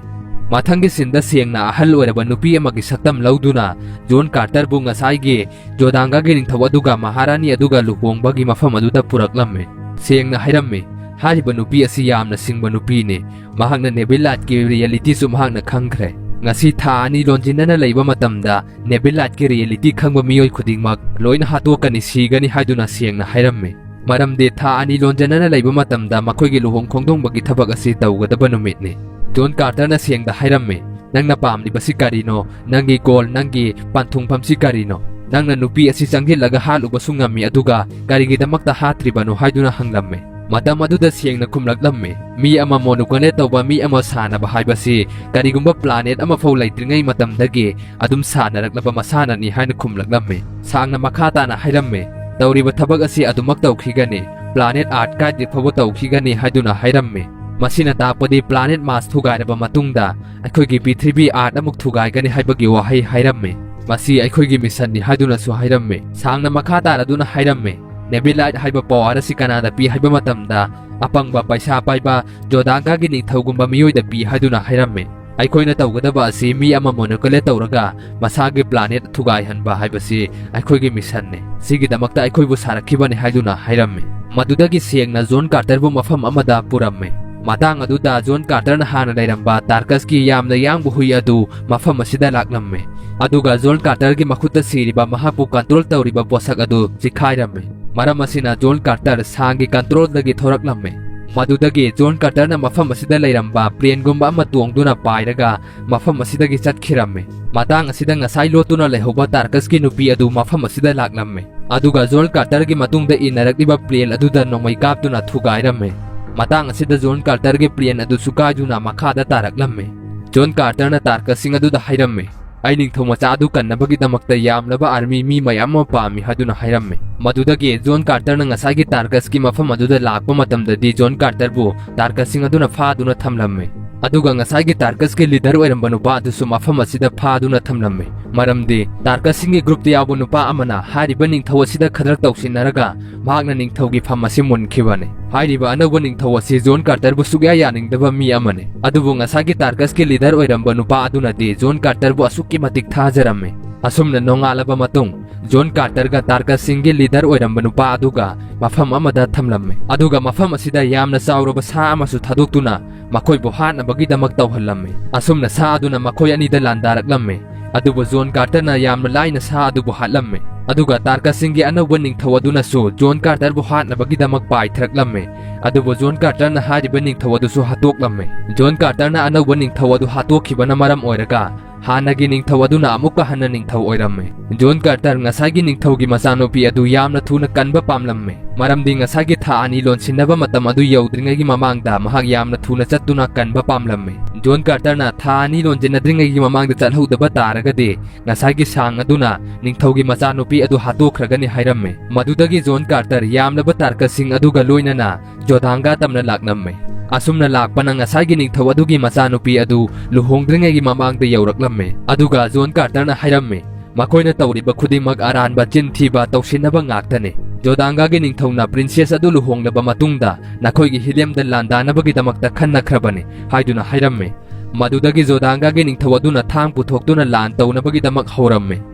ꯃꯊꯪꯒꯤ ꯁꯤꯟꯗ ꯁꯦꯡꯅ ꯑꯍꯜ ꯑꯣꯏꯔꯕ ꯅꯨꯄꯤ ꯑꯃꯒꯤ ꯁꯛꯇꯝ ꯂꯧꯗꯨꯅ ꯖꯣꯟ ꯀꯥꯔꯇꯔꯕꯨ ꯉꯁꯥꯏꯒꯤ ꯖꯣꯗꯥꯡꯒꯥꯒꯤ ꯅꯤꯡꯊꯧ ꯑꯗꯨꯒ ꯃꯍꯥꯔꯥꯅꯤ ꯑꯗꯨꯒ ꯂꯨꯍꯣꯡꯕꯒꯤ ꯃꯐꯝ ꯑꯗꯨꯗ ꯄꯨꯔꯛꯂꯝꯃꯤ꯫ ꯁꯦꯡꯅ ꯍꯥꯏꯔꯝꯃꯤ, ꯍꯥꯏꯔꯤꯕ ꯅꯨꯄꯤ ꯑꯁꯤ ꯌꯥꯝꯅ ꯁꯤꯡꯕ ꯅꯨꯄꯤꯅꯤ꯫ ꯃꯍꯥꯛꯅ ꯅꯦꯕꯤꯂꯥꯏꯠꯀꯤ ꯔꯤꯌꯦꯂꯤꯇꯤꯁꯨ ꯃꯍꯥꯛꯅ ꯈꯪꯈ꯭ꯔꯦ꯫ ꯉꯁꯤ ꯊꯥ ꯑꯅꯤ ꯂꯣꯟꯖꯤꯟꯅꯅ ꯂꯩꯕ ꯃꯇꯝꯗ ꯅꯦꯕꯤꯂꯥꯏꯠꯀꯤ ꯔꯤꯌꯦꯂꯤꯇꯤ ꯈꯪꯕ ꯃꯤꯑꯣꯏ ꯈꯨꯗꯤꯡꯃꯛ ꯂꯣꯏꯅ ꯍꯥꯠꯇꯣꯛꯀꯅꯤ, ꯁꯤꯒꯅꯤ ꯍꯥꯏꯗꯨꯅ ꯁꯦꯡꯅ ꯍꯥꯏꯔꯝꯃꯤ꯫ ꯃꯔꯝꯗꯤ ꯊꯥ ꯑꯅꯤ ꯂꯣꯟꯖꯤꯟꯅꯅ ꯂꯩꯕ ꯃꯇꯝꯗ ꯃꯈꯣꯏꯒꯤ ꯂꯨꯍꯣꯡ ꯈꯣꯡꯗꯣꯡꯕꯒꯤ ꯊꯕꯛ ꯑꯁꯤ ꯇꯧꯒꯗꯕ ꯅꯨꯃꯤꯠꯅꯤ꯫ ꯖꯣꯟ ꯀꯥꯔꯇꯔꯅ ꯁꯦꯡꯗ ꯍꯥꯏꯔꯝꯃꯤ, "ꯅꯪꯅ ꯄꯥꯝꯂꯤꯕꯁꯤ ꯀꯔꯤꯅꯣ? ꯅꯪꯒꯤ ꯒꯣꯜ, ꯅꯪꯒꯤ ꯄꯟꯊꯨꯡꯐꯝꯁꯤ ꯀꯔꯤꯅꯣ? ꯅꯪꯅ ꯅꯨꯄꯤ ꯑꯁꯤ ꯆꯪꯁꯤꯜꯂꯒ ꯍꯥꯠꯂꯨꯕꯁꯨ ꯉꯝꯃꯤ, ꯑꯗꯨꯒ ꯀꯔꯤꯒꯤꯗꯃꯛꯇ ꯍꯥꯠꯇ꯭ꯔꯤꯕꯅꯣ?" ꯍꯥꯏꯗꯨꯅ ꯍꯪꯂꯝꯃꯤ꯫ ꯃꯇꯝ ꯑꯗꯨꯗ ꯁꯦꯡꯅ ꯈꯨꯝꯂꯛꯂꯝꯃꯤ, "ꯃꯤ ꯑꯃ ꯃꯣꯅꯣꯀꯣꯅꯦꯠ ꯇꯧꯕ, ꯃꯤ ꯑꯃ ꯁꯥꯟꯅꯕ ꯍꯥꯏꯕꯁꯤ ꯀꯔꯤꯒꯨꯝꯕ ꯄ꯭ꯂꯥꯅꯦꯠ ꯑꯃꯐꯥꯎ ꯂꯩꯇ꯭ꯔꯤꯉꯩ ꯃꯇꯝꯗꯒꯤ ꯑꯗꯨꯝ ꯁꯥꯟꯅꯔꯛꯂꯕ ꯃꯁꯥꯟꯅꯅꯤ" ꯍꯥꯏꯅ ꯈꯨꯝꯂꯛꯂꯝꯃꯤ꯫ ꯁꯥꯡꯅ ꯃꯈꯥ ꯇꯥꯅ ꯍꯥꯏꯔꯝꯃꯤ, "ꯇꯧꯔꯤꯕ ꯊꯕꯛ ꯑꯁꯤ ꯑꯗꯨꯃꯛ ꯇꯧꯈꯤꯒꯅꯤ, ꯄ꯭ꯂꯥꯅꯦꯠ ꯑꯥꯔꯠ ꯀꯥꯏꯗ꯭ꯔꯤ ꯐꯥꯎꯕ ꯇꯧꯈꯤꯒꯅꯤ" ꯍꯥꯏꯗꯨꯅ ꯍꯥꯏꯔꯝꯃꯤ꯫ ꯃꯁꯤꯅ ꯇꯥꯛꯄꯗꯤ ꯄ꯭ꯂꯥꯅꯦꯠ ꯃꯥꯁ ꯊꯨꯒꯥꯏꯔꯕ ꯃꯇꯨꯡꯗ ꯑꯩꯈꯣꯏꯒꯤ ꯄ꯭ꯔꯤꯊꯤꯕꯤ ꯑꯥꯔꯠ ꯑꯃꯨꯛ ꯊꯨꯒꯥꯏꯒꯅꯤ ꯍꯥꯏꯕꯒꯤ ꯋꯥꯍꯩ ꯍꯥꯏꯔꯝꯃꯤ꯫ "ꯃꯁꯤ ꯑꯩꯈꯣꯏꯒꯤ ꯃꯤꯁꯟꯅꯤ" ꯍꯥꯏꯗꯨꯅꯁꯨ ꯍꯥꯏꯔꯝꯃꯤ꯫ ꯁꯥꯡꯅ ꯃꯈꯥ ꯇꯥꯔꯗꯨꯅ ꯍꯥꯏꯔꯝꯃꯤ, "ꯅꯦꯕꯤꯂꯥꯏꯠ ꯍꯥꯏꯕ ꯄꯋꯥꯔ ꯑꯁꯤ ꯀꯅꯥꯗ ꯄꯤ ꯍꯥꯏꯕ ꯃꯇꯝꯗ, ꯑꯄꯪꯕ, ꯄꯩꯁꯥ ꯄꯥꯏꯕ ꯖꯣꯗꯥꯡꯒꯥꯒꯤ ꯅꯤꯡꯊꯧꯒꯨꯝꯕ ꯃꯤꯑꯣꯏꯗ ꯄꯤ" ꯍꯥꯏꯗꯨꯅ ꯍꯥꯏꯔꯝꯃꯤ꯫ "ꯑꯩꯈꯣꯏꯅ ꯇꯧꯒꯗꯕ ꯑꯁꯤ ꯃꯤ ꯑꯃ ꯃꯣꯅꯣꯀꯣꯅꯦꯠ ꯇꯧꯔꯒ ꯃꯁꯥꯒꯤ ꯄ꯭ꯂꯥꯅꯦꯠ ꯊꯨꯒꯥꯏꯍꯟꯕ ꯍꯥꯏꯕꯁꯤ ꯑꯩꯈꯣꯏꯒꯤ ꯃꯤꯁꯟꯅꯤ꯫ ꯁꯤꯒꯤꯗꯃꯛꯇ ꯑꯩꯈꯣꯏꯕꯨ ꯁꯥꯔꯛꯈꯤꯕꯅꯤ" ꯍꯥꯏꯗꯨꯅ ꯍꯥꯏꯔꯝꯃꯤ꯫ ꯃꯗꯨꯗꯒꯤ ꯁꯦꯡꯅ ꯖꯣꯟ ꯀꯥꯔꯇꯔꯕꯨ ꯃꯐꯝ ꯑꯃꯗ ꯄꯨꯔꯝꯃꯤ꯫ ꯃꯇꯥꯡ ꯑꯗꯨꯗ ꯖꯣꯟ ꯀꯥꯔꯇꯔꯅ ꯍꯥꯟꯅ ꯂꯩꯔꯝꯕ ꯇꯥꯔꯀꯁꯀꯤ ꯌꯥꯝꯅ ꯌꯥꯡꯕ ꯍꯨꯏ ꯑꯗꯨ ꯃꯐꯝ ꯑꯁꯤꯗ ꯂꯥꯛꯂꯝꯃꯤ꯫ ꯑꯗꯨꯒ ꯖꯣꯟ ꯀꯥꯔꯇꯔꯒꯤ ꯃꯈꯨꯠꯇ ꯁꯤꯔꯤꯕ ꯃꯍꯥꯛꯄꯨ ꯀꯟꯇ꯭ꯔꯣꯜ ꯇꯧꯔꯤꯕ ꯄꯣꯠꯁꯛ ꯑꯗꯨ ꯆꯤꯈꯥꯏꯔꯝꯃꯤ꯫ ꯃꯔꯝ ꯑꯁꯤꯅ ꯖꯣꯟ ꯀꯥꯔꯇꯔ ꯁꯥꯡꯒꯤ ꯀꯟꯇ꯭ꯔꯣꯜꯗꯒꯤ ꯊꯣꯔꯛꯂꯝꯃꯤ꯫ ꯃꯗꯨꯗꯒꯤ ꯖꯣꯟ ꯀꯥꯔꯇꯔꯅ ꯃꯐꯝ ꯑꯁꯤꯗ ꯂꯩꯔꯝꯕ ꯄ꯭ꯂꯦꯟꯒꯨꯝꯕ ꯑꯃ ꯇꯣꯡꯗꯨꯅ ꯄꯥꯏꯔꯒ ꯃꯐꯝ ꯑꯁꯤꯗꯒꯤ ꯆꯠꯈꯤꯔꯝꯃꯤ꯫ ꯃꯇꯥꯡ ꯑꯁꯤꯗ ꯉꯁꯥꯏ ꯂꯣꯠꯇꯨꯅ ꯂꯩꯍꯧꯕ ꯇꯥꯔꯀꯁꯀꯤ ꯅꯨꯄꯤ ꯑꯗꯨ ꯃꯐꯝ ꯑꯁꯤꯗ ꯂꯥꯛꯂꯝꯃꯤ꯫ ꯑꯗꯨꯒ ꯖꯣꯟ ꯀꯥꯔꯇꯔꯒꯤ ꯃꯇꯨꯡꯗ ꯏꯟꯅꯔꯛꯂꯤꯕ ꯄ꯭ꯂꯦꯟ ꯑꯗꯨꯗ ꯅꯣꯡꯃꯩ ꯀꯥꯞꯇꯨꯅ ꯊꯨꯒꯥꯏꯔꯝꯃꯤ꯫ ꯃꯇꯥꯡ ꯑꯁꯤꯗ ꯖꯣꯟ ꯀꯥꯔꯇꯔꯒꯤ ꯄ꯭ꯂꯦꯟ ꯑꯗꯨꯁꯨ ꯀꯥꯏꯗꯨꯅ ꯃꯈꯥꯗ ꯇꯥꯔꯛꯂꯝꯃꯤ꯫ ꯖꯣꯟ ꯀꯥꯔꯇꯔꯅ ꯇꯥꯔꯀꯁꯁꯤꯡ ꯑꯗꯨꯗ ꯍꯥꯏꯔꯝꯃꯤ, "ꯑꯩ ꯅꯤꯡꯊꯧ ꯃꯆꯥ ꯑꯗꯨ ꯀꯟꯅꯕꯒꯤꯗꯃꯛꯇ ꯌꯥꯝꯂꯕ ꯑꯥꯔꯃꯤ ꯃꯤ ꯃꯌꯥꯝ ꯑꯃ ꯄꯥꯝꯃꯤ" ꯍꯥꯏꯗꯨꯅ ꯍꯥꯏꯔꯝꯃꯤ꯫ ꯃꯗꯨꯗꯒꯤ ꯖꯣꯟ ꯀꯥꯔꯇꯔꯅ ꯉꯁꯥꯏꯒꯤ ꯇꯥꯔꯀꯁꯀꯤ ꯃꯐꯝ ꯑꯗꯨꯗ ꯂꯥꯛꯄ ꯃꯇꯝꯗꯗꯤ ꯖꯣꯟ ꯀꯥꯔꯇꯔꯕꯨ ꯇꯥꯔꯀꯁꯁꯤꯡ ꯑꯗꯨꯅ ꯐꯥꯗꯨꯅ ꯊꯝꯂꯝꯃꯤ꯫ ꯑꯗꯨꯒ ꯉꯁꯥꯏꯒꯤ ꯇꯥꯔꯀꯁꯀꯤ ꯂꯤꯗꯔ ꯑꯣꯏꯔꯝꯕ ꯅꯨꯄꯥ ꯑꯗꯨꯁꯨ ꯃꯐꯝ ꯑꯁꯤꯗ ꯐꯥꯗꯨꯅ ꯊꯝꯂꯝꯃꯤ꯫ ꯃꯔꯝꯗꯤ ꯇꯥꯔꯀꯁꯁꯤꯡꯒꯤ ꯒ꯭ꯔꯨꯞꯇ ꯌꯥꯎꯕ ꯅꯨꯄꯥ ꯑꯃꯅ ꯍꯥꯏꯔꯤꯕ ꯅꯤꯡꯊꯧ ꯑꯁꯤꯗ ꯈꯗ꯭ꯔꯛ ꯇꯧꯁꯤꯟꯅꯔꯒ ꯃꯍꯥꯛꯅ ꯅꯤꯡꯊꯧꯒꯤ ꯐꯝ ꯑꯁꯤ ꯃꯨꯟꯈꯤꯕꯅꯤ꯫ ꯍꯥꯏꯔꯤꯕ ꯑꯅꯧꯕ ꯅꯤꯡꯊꯧ ꯑꯁꯤ ꯖꯣꯟ ꯀꯥꯔꯇꯔꯕꯨ ꯁꯨꯛꯌꯥ ꯌꯥꯅꯤꯡꯗꯕ ꯃꯤ ꯑꯃꯅꯤ꯫ ꯑꯗꯨꯕꯨ ꯉꯁꯥꯏꯒꯤ ꯇꯥꯔꯀꯁꯀꯤ ꯂꯤꯗꯔ ꯑꯣꯏꯔꯝꯕ ꯅꯨꯄꯥ ꯑꯗꯨꯅꯗꯤ ꯖꯣꯟ ꯀꯥꯔꯇꯔꯕꯨ ꯑꯁꯨꯛꯀꯤ ꯃꯇꯤꯛ ꯊꯥꯖꯔꯝꯃꯤ꯫ ꯑꯁꯨꯝꯅ ꯅꯣꯡꯉꯥꯜꯂꯕ ꯃꯇꯨꯡ ꯖꯣꯟ ꯀꯥꯔꯇꯔꯒ ꯇꯥꯔꯀꯁꯁꯤꯡꯒꯤ ꯂꯤꯗꯔ ꯑꯣꯏꯔꯝꯕ ꯅꯨꯄꯥ ꯑꯗꯨꯒ ꯃꯐꯝ ꯑꯃꯗ ꯊꯝꯂꯝꯃꯤ꯫ ꯑꯗꯨꯒ ꯃꯐꯝ ꯑꯁꯤꯗ ꯌꯥꯝꯅ ꯆꯥꯎꯔꯕ ꯁꯥ ꯑꯃꯁꯨ ꯊꯥꯗꯣꯛꯇꯨꯅ ꯃꯈꯣꯏꯕꯨ ꯍꯥꯠꯅꯕꯒꯤꯗꯃꯛ ꯇꯧꯍꯜꯂꯝꯃꯤ꯫ ꯑꯁꯨꯝꯅ ꯁꯥ ꯑꯗꯨꯅ ꯃꯈꯣꯏ ꯑꯅꯤꯗ ꯂꯥꯟꯗꯥꯔꯛꯂꯝꯃꯤ꯫ ꯑꯗꯨꯕꯨ ꯖꯣꯟ ꯀꯥꯔꯇꯔꯅ ꯌꯥꯝꯅ ꯂꯥꯏꯅ ꯁꯥ ꯑꯗꯨꯕꯨ ꯍꯥꯠꯂꯝꯃꯤ꯫ ꯑꯗꯨꯒ ꯇꯥꯔꯀꯁꯁꯤꯡꯒꯤ ꯑꯅꯧꯕ ꯅꯤꯡꯊꯧ ꯑꯗꯨꯅꯁꯨ ꯖꯣꯟ ꯀꯥꯔꯇꯔꯕꯨ ꯍꯥꯠꯅꯕꯒꯤꯗꯃꯛ ꯄꯥꯏꯊꯔꯛꯂꯝꯃꯤ꯫ ꯑꯗꯨꯕꯨ ꯖꯣꯟ ꯀꯥꯔꯇꯔꯅ ꯍꯥꯏꯔꯤꯕ ꯅꯤꯡꯊꯧ ꯑꯗꯨꯁꯨ ꯍꯥꯠꯇꯣꯛꯂꯝꯃꯤ꯫ ꯖꯣꯟ ꯀꯥꯔꯇꯔꯅ ꯑꯅꯧꯕ ꯅꯤꯡꯊꯧ ꯑꯗꯨ ꯍꯥꯠꯇꯣꯛꯈꯤꯕꯅ ꯃꯔꯝ ꯑꯣꯏꯔꯒ ꯍꯥꯟꯅꯒꯤ ꯅꯤꯡꯊꯧ ꯑꯗꯨꯅ ꯑꯃꯨꯛꯀ ꯍꯟꯅ ꯅꯤꯡꯊꯧ ꯑꯣꯏꯔꯝꯃꯤ꯫ ꯖꯣꯟ ꯀꯥꯔꯇꯔ ꯉꯁꯥꯏꯒꯤ ꯅꯤꯡꯊꯧꯒꯤ ꯃꯆꯥꯅꯨꯄꯤ ꯑꯗꯨ ꯌꯥꯝꯅ ꯊꯨꯅ ꯀꯟꯕ ꯄꯥꯝꯂꯝꯃꯤ, ꯃꯔꯝꯗꯤ ꯉꯁꯥꯏꯒꯤ ꯊꯥ ꯑꯅꯤ ꯂꯣꯟꯁꯤꯟꯅꯕ ꯃꯇꯝ ꯑꯗꯨ ꯌꯧꯗ꯭ꯔꯤꯉꯩꯒꯤ ꯃꯃꯥꯡꯗ ꯃꯍꯥꯛ ꯌꯥꯝꯅ ꯊꯨꯅ ꯆꯠꯇꯨꯅ ꯀꯟꯕ ꯄꯥꯝꯂꯝꯃꯤ꯫ ꯖꯣꯟ ꯀꯥꯔꯇꯔꯅ ꯊꯥ ꯑꯅꯤ ꯂꯣꯟꯁꯤꯟꯅꯗ꯭ꯔꯤꯉꯩꯒꯤ ꯃꯃꯥꯡꯗ ꯆꯠꯍꯧꯗꯕ ꯇꯥꯔꯒꯗꯤ ꯉꯁꯥꯏꯒꯤ ꯁꯥꯡ ꯑꯗꯨꯅ ꯅꯤꯡꯊꯧꯒꯤ ꯃꯆꯥꯅꯨꯄꯤ ꯑꯗꯨ ꯍꯥꯠꯇꯣꯛꯈ꯭ꯔꯒꯅꯤ ꯍꯥꯏꯔꯝꯃꯤ꯫ ꯃꯗꯨꯗꯒꯤ ꯖꯣꯟ ꯀꯥꯔꯇꯔ ꯌꯥꯝꯂꯕ ꯇꯥꯔꯀꯁꯤꯡ ꯑꯗꯨꯒ ꯂꯣꯏꯅꯅ ꯖꯣꯗꯥꯡꯒ ꯇꯝꯅ ꯂꯥꯛꯂꯝꯃꯤ꯫ ꯑꯁꯨꯝꯅ ꯂꯥꯛꯄꯅ ꯉꯁꯥꯏꯒꯤ ꯅꯤꯡꯊꯧ ꯑꯗꯨꯒꯤ ꯃꯆꯥꯅꯨꯄꯤ ꯑꯗꯨ ꯂꯨꯍꯣꯡꯗ꯭ꯔꯤꯉꯩꯒꯤ ꯃꯃꯥꯡꯗ ꯌꯧꯔꯛꯂꯝꯃꯤ꯫ ꯑꯗꯨꯒ ꯖꯣꯟ ꯀꯥꯔꯇꯔꯅ ꯍꯥꯏꯔꯝꯃꯤ, "ꯃꯈꯣꯏꯅ ꯇꯧꯔꯤꯕ ꯈꯨꯗꯤꯡꯃꯛ ꯑꯔꯥꯟꯕ ꯆꯤꯟ ꯊꯤꯕ ꯇꯧꯁꯤꯟꯅꯕ ꯉꯥꯛꯇꯅꯤ꯫ ꯖꯣꯗꯥꯡꯒꯥꯒꯤ ꯅꯤꯡꯊꯧꯅ ꯄ꯭ꯔꯤꯟꯁꯦꯁ ꯑꯗꯨ ꯂꯨꯍꯣꯡꯂꯕ ꯃꯇꯨꯡꯗ ꯅꯈꯣꯏꯒꯤ ꯍꯤꯂꯦꯝꯗ ꯂꯥꯟꯗꯥꯅꯕꯒꯤꯗꯃꯛꯇ ꯈꯟꯅꯈ꯭ꯔꯕꯅꯤ" ꯍꯥꯏꯗꯨꯅ ꯍꯥꯏꯔꯝꯃꯤ꯫ ꯃꯗꯨꯗꯒꯤ ꯖꯣꯗꯥꯡꯒꯥꯒꯤ ꯅꯤꯡꯊꯧ ꯑꯗꯨꯅ ꯊꯥꯡ ꯄꯨꯊꯣꯛꯇꯨꯅ ꯂꯥꯟ ꯇꯧꯅꯕꯒꯤꯗꯃꯛ ꯍꯧꯔꯝꯃꯤ꯫